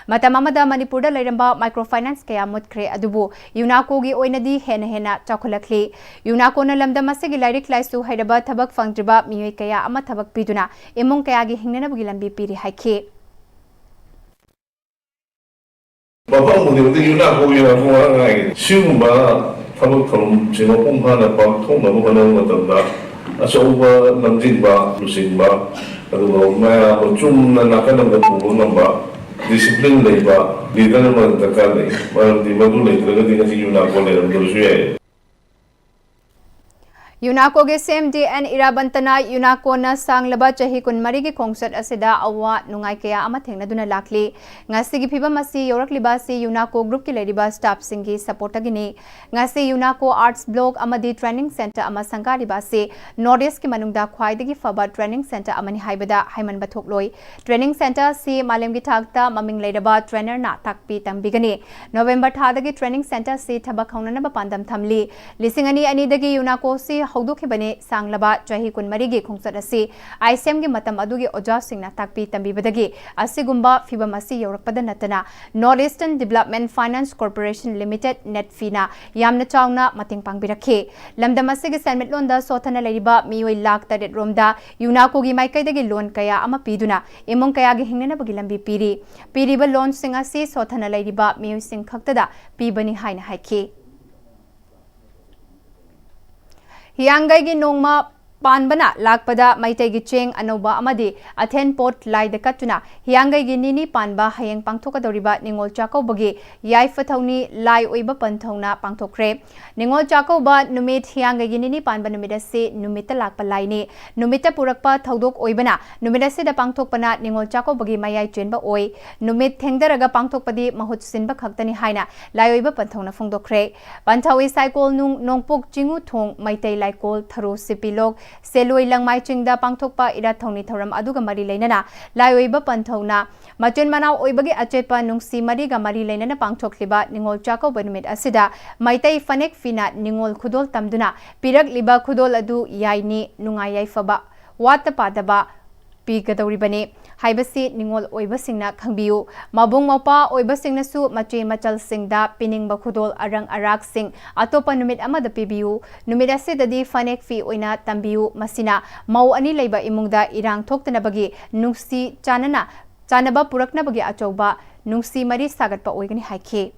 ꯃꯇꯝ ꯑꯃꯗ ꯃꯅꯤꯄꯨꯔꯗ ꯂꯩꯔꯝꯕ micro finance ꯀꯌꯥ ꯃꯨꯠꯈ꯭ꯔꯦ, ꯑꯗꯨꯕꯨ ꯌꯨꯅꯥꯀꯣꯒꯤ ꯑꯣꯏꯅꯗꯤ ꯍꯦꯟꯅ ꯍꯦꯟꯅ ꯆꯥꯎꯈꯠꯂꯛꯂꯤ꯫ ꯌꯨꯅꯥꯀꯣꯅ ꯂꯝꯗꯝ ꯑꯁꯤꯒꯤ ꯂꯥꯏꯔꯤꯛ ꯂꯥꯏꯁꯨ ꯍꯩꯔꯕ ꯊꯕꯛ ꯐꯪꯗ꯭ꯔꯤꯕ ꯃꯤꯑꯣꯏ ꯀꯌꯥ ꯑꯃ ꯊꯕꯛ ꯄꯤꯗꯨꯅ ꯏꯃꯨꯡ ꯀꯌꯥꯒꯤ ꯍꯤꯡꯅꯅꯕꯒꯤ ꯂꯝꯕꯤ ꯄꯤꯔꯤ ꯍꯥꯏꯈꯤ꯫ ꯃꯐꯝ ꯈꯨꯗꯤꯡꯃꯛꯇ ꯌꯨꯅꯥꯀꯣ, ꯌꯨꯅꯥꯀꯣ ꯉꯥꯛ ꯉꯥꯏꯔꯦ꯫ ꯁꯤꯒꯨꯝꯕ ꯊꯕꯛ ꯊꯧꯔꯝꯁꯦ ꯃꯄꯨꯡ ꯐꯥꯅ ꯄꯥꯡꯊꯣꯛꯅꯕ ꯍꯣꯠꯅꯕ ꯃꯇꯝꯗ ꯑꯆꯧꯕ ꯂꯝꯖꯤꯡꯕ, ꯂꯨꯆꯤꯡꯕ, ꯑꯗꯨꯒ ꯃꯌꯥꯝ ꯑꯃ ꯆꯨꯝꯅ ꯅꯥꯀꯟ ꯑꯃꯗ ꯄꯨꯕ ꯉꯝꯕ, discipline ꯂꯩꯕ leader ꯑꯃ ꯗꯔꯀꯥꯔ ꯂꯩ꯫ ꯃꯔꯝꯗꯤ ꯃꯗꯨ ꯂꯩꯇ꯭ꯔꯒꯗꯤ ꯉꯁꯤ ꯌꯨꯅꯥꯀꯣ ꯂꯩꯔꯝꯗꯕꯁꯨ ꯌꯥꯏ꯫ ꯌꯨꯅꯥꯀꯣꯒꯤ ꯁꯤ ꯑꯦꯝ ꯗꯤ ꯑꯦꯟ ꯏꯔꯥꯕꯟꯇꯅ ꯌꯨꯅꯥꯀꯣꯅ ꯁꯥꯡꯂꯕ ꯆꯍꯤ ꯀꯨꯟꯃꯔꯤꯒꯤ ꯈꯣꯡꯆꯠ ꯑꯁꯤꯗ ꯑꯋꯥ ꯅꯨꯡꯉꯥꯏ ꯀꯌꯥ ꯑꯃ ꯊꯦꯡꯅꯗꯨꯅ ꯂꯥꯛꯂꯤ꯫ ꯉꯁꯤꯒꯤ ꯐꯤꯕꯝ ꯑꯁꯤ ꯌꯧꯔꯛꯂꯤꯕ ꯑꯁꯤ ꯌꯨꯅꯥꯀꯣ ꯒ꯭ꯔꯨꯞꯀꯤ ꯂꯩꯔꯤꯕ ꯁ꯭ꯇꯥꯐꯁꯤꯡꯒꯤ ꯁꯄꯣꯔꯠꯇꯒꯤꯅꯤ꯫ ꯉꯁꯤ ꯌꯨꯅꯥꯀꯣ ꯑꯥꯔꯠꯁ ꯕ꯭ꯂꯣꯛ ꯑꯃꯗꯤ ꯇ꯭ꯔꯦꯅꯤꯡ ꯁꯦꯟꯇꯔ ꯑꯃ ꯁꯪꯒꯥꯔꯤꯕ ꯑꯁꯤ ꯅꯣꯔꯠ ꯏꯁ꯭ꯠꯀꯤ ꯃꯅꯨꯡꯗ ꯈ꯭ꯋꯥꯏꯗꯒꯤ ꯐꯕ ꯇ꯭ꯔꯦꯅꯤꯡ ꯁꯦꯟꯇꯔ ꯑꯃꯅꯤ ꯍꯥꯏꯕꯗ ꯍꯥꯏꯃꯟꯕ ꯊꯣꯛꯂꯣꯏ꯫ ꯇ꯭ꯔꯦꯅꯤꯡ ꯁꯦꯟꯇꯔ ꯑꯁꯤ ꯃꯥꯂꯦꯝꯒꯤ ꯊꯥꯛꯇ ꯃꯃꯤꯡ ꯂꯩꯔꯕ ꯇ꯭ꯔꯦꯅꯔꯅ ꯇꯥꯛꯄꯤ ꯇꯝꯕꯤꯒꯅꯤ꯫ ꯅꯣꯕꯦꯝꯕꯔ ꯊꯥꯗꯒꯤ ꯇ꯭ꯔꯦꯅꯤꯡ ꯁꯦꯟꯇꯔ ꯑꯁꯤ ꯊꯕꯛ ꯍꯧꯅꯅꯕ ꯄꯥꯟꯗꯝ ꯊꯝꯂꯤ꯫ ꯂꯤꯁꯤꯡ ꯑꯅꯤ ꯑꯅꯤꯗꯒꯤ ꯌꯨꯅꯥꯀꯣ ꯑꯁꯤ ꯍꯧꯗꯣꯛꯈꯤꯕꯅꯤ꯫ ꯁꯥꯡꯂꯕ ꯆꯍꯤ ꯀꯨꯟꯃꯔꯤꯒꯤ ꯈꯣꯡꯆꯠ ꯑꯁꯤ ꯑꯥꯏ ꯑꯦꯁ ꯑꯦꯝꯒꯤ ꯃꯇꯝ ꯑꯗꯨꯒꯤ ꯑꯣꯖꯥꯁꯤꯡꯅ ꯇꯥꯛꯄꯤ ꯇꯝꯕꯤꯕꯗꯒꯤ ꯑꯁꯤꯒꯨꯝꯕ ꯐꯤꯕꯝ ꯑꯁꯤ ꯌꯧꯔꯛꯄꯗ ꯅꯠꯇꯅ North Eastern Development Finance Corporation Limited, ꯅꯦꯠꯐꯤꯅ ꯌꯥꯝꯅ ꯆꯥꯎꯅ ꯃꯇꯦꯡ ꯄꯥꯡꯕꯤꯔꯛꯈꯤ꯫ ꯂꯝꯗꯝ ꯑꯁꯤꯒꯤ ꯁꯦꯟꯃꯤꯠꯂꯣꯟꯗ ꯁꯣꯠꯊꯅ ꯂꯩꯔꯤꯕ ꯃꯤꯑꯣꯏ ꯂꯥꯈ ꯇꯔꯦꯠ ꯔꯣꯝꯗ ꯌꯨꯅꯥꯀꯣꯒꯤ ꯃꯥꯏꯀꯩꯗꯒꯤ ꯂꯣꯟ ꯀꯌꯥ ꯑꯃ ꯄꯤꯗꯨꯅ ꯏꯃꯨꯡ ꯀꯌꯥꯒꯤ ꯍꯤꯡꯅꯅꯕꯒꯤ ꯂꯝꯕꯤ ꯄꯤꯔꯤ꯫ ꯄꯤꯔꯤꯕ ꯂꯣꯟꯁꯤꯡ ꯑꯁꯤ ꯁꯣꯠꯊꯅ ꯂꯩꯔꯤꯕ ꯃꯤꯑꯣꯏꯁꯤꯡ ꯈꯛꯇꯗ ꯄꯤꯕꯅꯤ ꯍꯥꯏꯅ ꯍꯥꯏꯈꯤ꯫ ꯍꯤꯌꯥꯡꯒꯩꯒꯤ ꯅꯣꯡꯃ ꯄꯥꯟꯕꯅ ꯂꯥꯛꯄꯗ ꯃꯩꯇꯩꯒꯤ ꯆꯦꯡ ꯑꯅꯧꯕ ꯑꯃꯗꯤ ꯑꯊꯦꯟ ꯄꯣꯠ ꯂꯥꯏꯗ ꯀꯠꯇꯨꯅ ꯍꯤꯌꯥꯡꯒꯩꯒꯤ ꯅꯤꯅꯤ ꯄꯥꯟꯕ ꯍꯌꯦꯡ ꯄꯥꯡꯊꯣꯛꯀꯗꯧꯔꯤꯕ ꯅꯤꯉꯣꯜ ꯆꯥꯛꯀꯧꯕꯒꯤ ꯌꯥꯏꯐ ꯊꯧꯅꯤ ꯂꯥꯏ ꯑꯣꯏꯕ ꯄꯟꯊꯧꯅ ꯄꯥꯡꯊꯣꯛꯈ꯭ꯔꯦ꯫ ꯅꯤꯉꯣꯜ ꯆꯥꯛꯀꯧꯕ ꯅꯨꯃꯤꯠ ꯍꯤꯌꯥꯡꯒꯩꯒꯤ ꯅꯤꯅꯤ ꯄꯥꯟꯕ ꯅꯨꯃꯤꯠ ꯑꯁꯤ ꯅꯨꯃꯤꯠꯇ ꯂꯥꯛꯄ ꯂꯥꯏꯅꯤ꯫ ꯅꯨꯃꯤꯠꯇ ꯄꯨꯔꯛꯄ ꯊꯧꯗꯣꯛ ꯑꯣꯏꯕꯅ ꯅꯨꯃꯤꯠ ꯑꯁꯤꯗ ꯄꯥꯡꯊꯣꯛꯄꯅ ꯅꯤꯉꯣꯜ ꯆꯥꯛꯀꯧꯕꯒꯤ ꯃꯌꯥꯏ ꯆꯦꯟꯕ ꯑꯣꯏ꯫ ꯅꯨꯃꯤꯠ ꯊꯦꯡꯗꯔꯒ ꯄꯥꯡꯊꯣꯛꯄꯗꯤ ꯃꯍꯨꯠ ꯁꯤꯟꯕ ꯈꯛꯇꯅꯤ ꯍꯥꯏꯅ ꯂꯥꯏ ꯑꯣꯏꯕ ꯄꯟꯊꯧꯅ ꯐꯣꯡꯗꯣꯛꯈ꯭ꯔꯦ꯫ ꯄꯟꯊꯧ ꯏꯁꯥꯏꯀꯣꯜ ꯅꯨꯡ ꯅꯣꯡꯄꯣꯛ ꯆꯤꯡꯉꯨ ꯊꯣꯡ ꯃꯩꯇꯩ ꯂꯥꯏꯀꯣꯜ ꯊꯔꯣ ꯁꯤꯄꯤꯂꯣꯛ ꯁꯦꯂꯣꯏ ꯂꯪꯃꯥꯏ ꯆꯤꯡꯗ ꯄꯥꯡꯊꯣꯛꯄ ꯏꯔꯥꯠ ꯊꯧꯅꯤ ꯊꯧꯔꯝ ꯑꯗꯨꯒ ꯃꯔꯤ ꯂꯩꯅꯅ ꯂꯥꯏ ꯑꯣꯏꯕ ꯄꯟꯊꯧꯅ ꯃꯆꯤꯟ ꯃꯅꯥꯎ ꯑꯣꯏꯕꯒꯤ ꯑꯆꯦꯠꯄ ꯅꯨꯡꯁꯤ ꯃꯔꯤꯒ ꯃꯔꯤ ꯂꯩꯅꯅ ꯄꯥꯡꯊꯣꯛꯂꯤꯕ ꯅꯤꯉꯣꯜ ꯆꯥꯛꯀꯧꯕ ꯅꯨꯃꯤꯠ ꯑꯁꯤꯗ ꯃꯩꯇꯩ ꯐꯅꯦꯛ ꯐꯤꯅ ꯅꯤꯉꯣꯜ ꯈꯨꯗꯣꯜ ꯇꯝꯗꯨꯅ ꯄꯤꯔꯛꯂꯤꯕ ꯈꯨꯗꯣꯜ ꯑꯗꯨ ꯌꯥꯏꯅꯤ ꯅꯨꯡꯉꯥꯏ ꯌꯥꯏꯐꯕ ꯋꯥꯠꯇ ꯄꯥꯗꯕ ꯄꯤꯒꯗꯧꯔꯤꯕꯅꯤ ꯍꯥꯏꯕꯁꯤ ꯅꯤꯉꯣꯜ ꯑꯣꯏꯕꯁꯤꯡꯅ ꯈꯪꯕꯤꯌꯨ꯫ ꯃꯕꯨꯡ ꯃꯧꯄ꯭ꯋꯥ ꯑꯣꯏꯕꯁꯤꯡꯅꯁꯨ ꯃꯆꯦ ꯃꯆꯜꯁꯤꯡꯗ ꯄꯤꯅꯤꯡꯕ ꯈꯨꯗꯣꯜ ꯑꯔꯪ ꯑꯔꯥꯛꯁꯤꯡ ꯑꯇꯣꯞꯄ ꯅꯨꯃꯤꯠ ꯑꯃꯗ ꯄꯤꯕꯤꯌꯨ꯫ ꯅꯨꯃꯤꯠ ꯑꯁꯤꯗꯗꯤ ꯐꯅꯦꯛ ꯐꯤ ꯑꯣꯏꯅ ꯇꯝꯕꯤꯌꯨ꯫ ꯃꯁꯤꯅ ꯃꯧ ꯑꯅꯤ ꯂꯩꯕ ꯏꯃꯨꯡꯗ ꯏꯔꯥꯡ ꯊꯣꯛꯇꯅꯕꯒꯤ ꯅꯨꯡꯁꯤ ꯆꯥꯟꯅꯅ, ꯆꯥꯟꯅꯕ ꯄꯨꯔꯛꯅꯕꯒꯤ ꯑꯆꯧꯕ ꯅꯨꯡꯁꯤ ꯃꯔꯤ ꯁꯥꯒꯠꯄ ꯑꯣꯏꯒꯅꯤ ꯍꯥꯏꯈꯤ꯫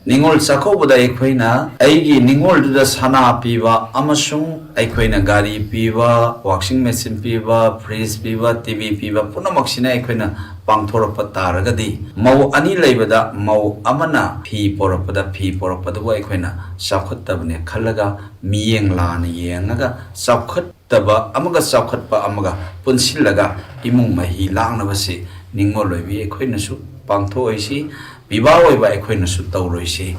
ꯅꯤꯉꯣꯜ ꯆꯥꯛꯀꯧꯕꯗ ꯑꯩꯈꯣꯏꯅ ꯑꯩꯒꯤ ꯅꯤꯉꯣꯜꯗꯨꯗ ꯁꯅꯥ ꯄꯤꯕ ꯑꯃꯁꯨꯡ ꯑꯩꯈꯣꯏꯅ ꯒꯥꯔꯤ ꯄꯤꯕ, washing machine ꯄꯤꯕ, fridge ꯄꯤꯕ, T V ꯄꯤꯕ ꯄꯨꯝꯅꯃꯛꯁꯤꯅ ꯑꯩꯈꯣꯏꯅ ꯄꯥꯡꯊꯣꯔꯛꯄ ꯇꯥꯔꯒꯗꯤ, ꯃꯧ ꯑꯅꯤ ꯂꯩꯕꯗ ꯃꯧ ꯑꯃꯅ ꯐꯤ ꯄꯣꯔꯛꯄꯗ, ꯐꯤ ꯄꯣꯔꯛꯄꯗꯨꯕꯨ ꯑꯩꯈꯣꯏꯅ ꯆꯥꯎꯈꯠꯇꯕꯅꯦ ꯈꯜꯂꯒ, ꯃꯤꯠꯌꯦꯡ ꯂꯥꯟꯅ ꯌꯦꯡꯉꯒ, ꯆꯥꯎꯈꯠꯇꯕ ꯑꯃꯒ ꯆꯥꯎꯈꯠꯄ ꯑꯃꯒ ꯄꯨꯟꯁꯤꯜꯂꯒ ꯏꯃꯨꯡ ꯃꯍꯤ ꯂꯥꯡꯅꯕꯁꯤ ꯅꯤꯡꯉꯣꯜ ꯑꯣꯏꯕꯤ ꯑꯩꯈꯣꯏꯅꯁꯨ ꯄꯥꯡꯊꯣꯛꯑꯣꯏꯁꯤ, ꯄꯤꯕꯥ ꯑꯣꯏꯕ ꯑꯩꯈꯣꯏꯅꯁꯨ ꯇꯧꯔꯣꯏꯁꯤ꯫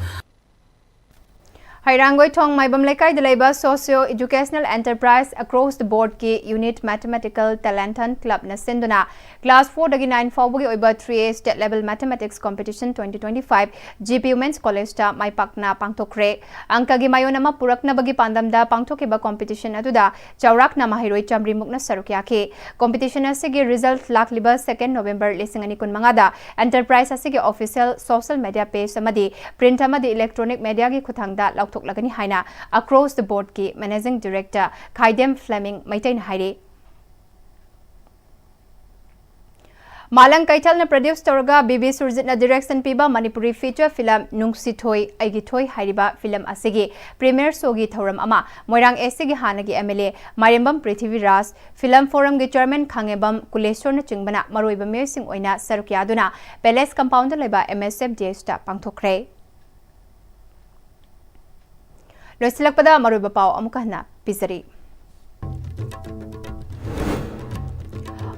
ꯍꯩꯔꯥꯡꯒꯣꯏꯊꯣꯡ ꯃꯥꯏꯕꯝ ꯂꯩꯀꯥꯏꯗ ꯂꯩꯕ Socio Educational Enterprise Across the Boardꯀꯤ Unit Mathematical Talent Hunt Clubꯅ ꯁꯤꯟꯗꯨꯅ class fourꯗꯒꯤ nine ꯐꯥꯎꯕꯒꯤ ꯑꯣꯏꯕ three A State Level Mathematics Competition twenty twenty-five GP Women's Collegeꯇ ꯃꯥꯏ ꯄꯥꯛꯅ ꯄꯥꯡꯊꯣꯛꯈ꯭ꯔꯦ꯫ ꯑꯪꯀꯒꯤ ꯃꯌꯣꯟ ꯑꯃ ꯄꯨꯔꯛꯅꯕꯒꯤ ꯄꯥꯟꯗꯝꯗ ꯄꯥꯡꯊꯣꯛꯈꯤꯕ competition ꯑꯗꯨꯗ ꯆꯥꯎꯔꯥꯛꯅ ꯃꯍꯩꯔꯣꯏ ꯆꯥꯃꯔꯤꯃꯨꯛꯅ ꯁꯔꯨꯛ ꯌꯥꯈꯤ꯫ Competition ꯑꯁꯤꯒꯤ result ꯂꯥꯛꯂꯤꯕ second November ꯂꯤꯁꯤꯡ ꯑꯅꯤ ꯀꯨꯟꯃꯉꯥꯗ Enterprise ꯑꯁꯤꯒꯤ official social media page ꯑꯃꯗꯤ print ꯑꯃꯗꯤ electronic mediaꯒꯤ ꯈꯨꯠꯊꯥꯡꯗ ꯂꯥꯎꯊꯣꯛꯂꯒꯅꯤ ꯍꯥꯏꯅ Across the Boardꯀꯤ Managing Director ꯈꯥꯏꯗꯦꯝ ꯐ꯭ꯂꯦꯃꯤꯡ ꯃꯩꯇꯩꯅ ꯍꯥꯏꯔꯤ꯫ ꯃꯥꯂꯪ ꯀꯩꯊꯦꯜꯅ produce ꯇꯧꯔꯒ ꯕꯤ ꯕꯤ ꯁꯨꯔꯖꯤꯠꯅ direction ꯄꯤꯕ ꯃꯅꯤꯄꯨꯔꯤ feature film ꯅꯨꯡꯁꯤꯊꯣꯏ ꯑꯩꯒꯤ ꯊꯣꯏ ꯍꯥꯏꯔꯤꯕ film ꯑꯁꯤꯒꯤ premiere showꯒꯤ ꯊꯧꯔꯝ ꯑꯃ ꯃꯣꯏꯔꯥꯡ Eastꯀꯤ ꯍꯥꯟꯅꯒꯤ MLA ꯃꯥꯏꯔꯦꯝꯕꯝ ꯄ꯭ꯔꯤꯊꯤꯕꯤꯔꯥꯖ, film forumꯒꯤ chairman ꯈꯥꯉꯦꯝꯕꯝ ꯀꯨꯂꯦꯁꯣꯔꯅꯆꯤꯡꯕꯅ ꯃꯔꯨꯑꯣꯏꯕ ꯃꯤꯑꯣꯏꯁꯤꯡ ꯑꯣꯏꯅ ꯁꯔꯨꯛ ꯌꯥꯗꯨꯅ Palace compoundꯗ ꯂꯩꯕ MSFDHꯇ ꯄꯥꯡꯊꯣꯛꯈ꯭ꯔꯦ꯫ ꯂꯣꯏꯁꯤꯜꯂꯛꯄꯗ ꯃꯔꯨꯑꯣꯏꯕ ꯄꯥꯎ ꯑꯃꯨꯛꯀ ꯍꯟꯅ ꯄꯤꯖꯔꯤ꯫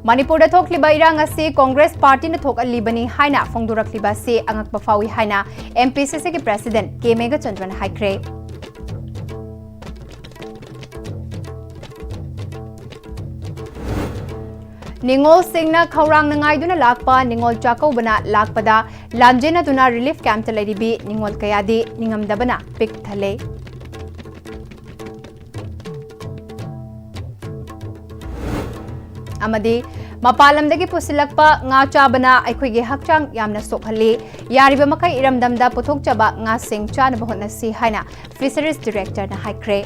ꯃꯅꯤꯄꯨꯔꯗ ꯊꯣꯛꯂꯤꯕ ꯏꯔꯥꯡ ꯑꯁꯤ ꯀꯣꯡꯒ꯭ꯔꯦꯁ ꯄꯥꯔꯇꯤꯅ ꯊꯣꯛꯍꯜꯂꯤꯕꯅꯤ ꯍꯥꯏꯅ ꯐꯣꯡꯗꯣꯔꯛꯂꯤꯕ ꯑꯁꯤ ꯑꯉꯛꯄ ꯐꯥꯎꯏ ꯍꯥꯏꯅ MPCCꯒꯤ president ꯀꯦ ꯃꯦꯘꯆꯟꯗ꯭ꯔꯅ ꯍꯥꯏꯈ꯭ꯔꯦ꯫ ꯅꯤꯉꯣꯜꯁꯤꯡꯅ ꯈꯧꯔꯥꯡꯅ ꯉꯥꯏꯗꯨꯅ ꯂꯥꯛꯄ ꯅꯤꯉꯣꯜ ꯆꯥꯛꯀꯧꯕꯅ ꯂꯥꯛꯄꯗ ꯂꯥꯟꯖꯦꯟꯅꯗꯨꯅ relief campꯇ ꯂꯩꯔꯤꯕꯤ ꯅꯤꯉꯣꯜ ꯀꯌꯥꯗꯤ ꯅꯤꯡꯉꯝꯗꯕꯅ ꯄꯤꯛ ꯊꯜꯂꯦ꯫ ꯑꯃꯗꯤ ꯃꯄꯥꯟ ꯂꯝꯗꯒꯤ ꯄꯨꯁꯤꯜꯂꯛꯄ ꯉꯥ ꯆꯥꯕꯅ ꯑꯩꯈꯣꯏꯒꯤ ꯍꯛꯆꯥꯡ ꯌꯥꯝꯅ ꯁꯣꯛꯍꯜꯂꯤ꯫ ꯌꯥꯔꯤꯕ ꯃꯈꯩ ꯏꯔꯝꯗꯝꯗ ꯄꯨꯊꯣꯛꯆꯕ ꯉꯥꯁꯤꯡ ꯆꯥꯅꯕ ꯍꯣꯠꯅꯁꯤ ꯍꯥꯏꯅ Fisheries Directorꯅ ꯍꯥꯏꯈ꯭ꯔꯦ꯫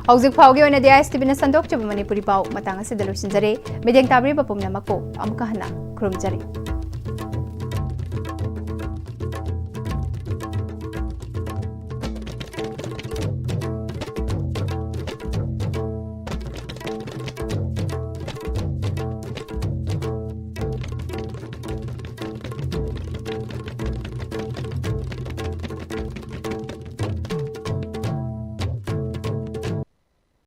ꯍꯧꯖꯤꯛ ꯐꯥꯎꯒꯤ ꯑꯣꯏꯅꯗꯤ ISTVꯅ ꯁꯟꯗꯣꯛꯆꯕ ꯃꯅꯤꯄꯨꯔꯤ ꯄꯥꯎ ꯃꯇꯥꯡ ꯑꯁꯤꯗ ꯂꯣꯏꯁꯤꯟꯖꯔꯦ꯫ ꯃꯤꯠꯌꯦꯡ ꯇꯥꯕꯤꯔꯤꯕ ꯄꯨꯝꯅꯃꯛꯄꯨ ꯑꯃꯨꯛꯀ ꯍꯟꯅ ꯈꯨꯔꯨꯝꯖꯔꯤ꯫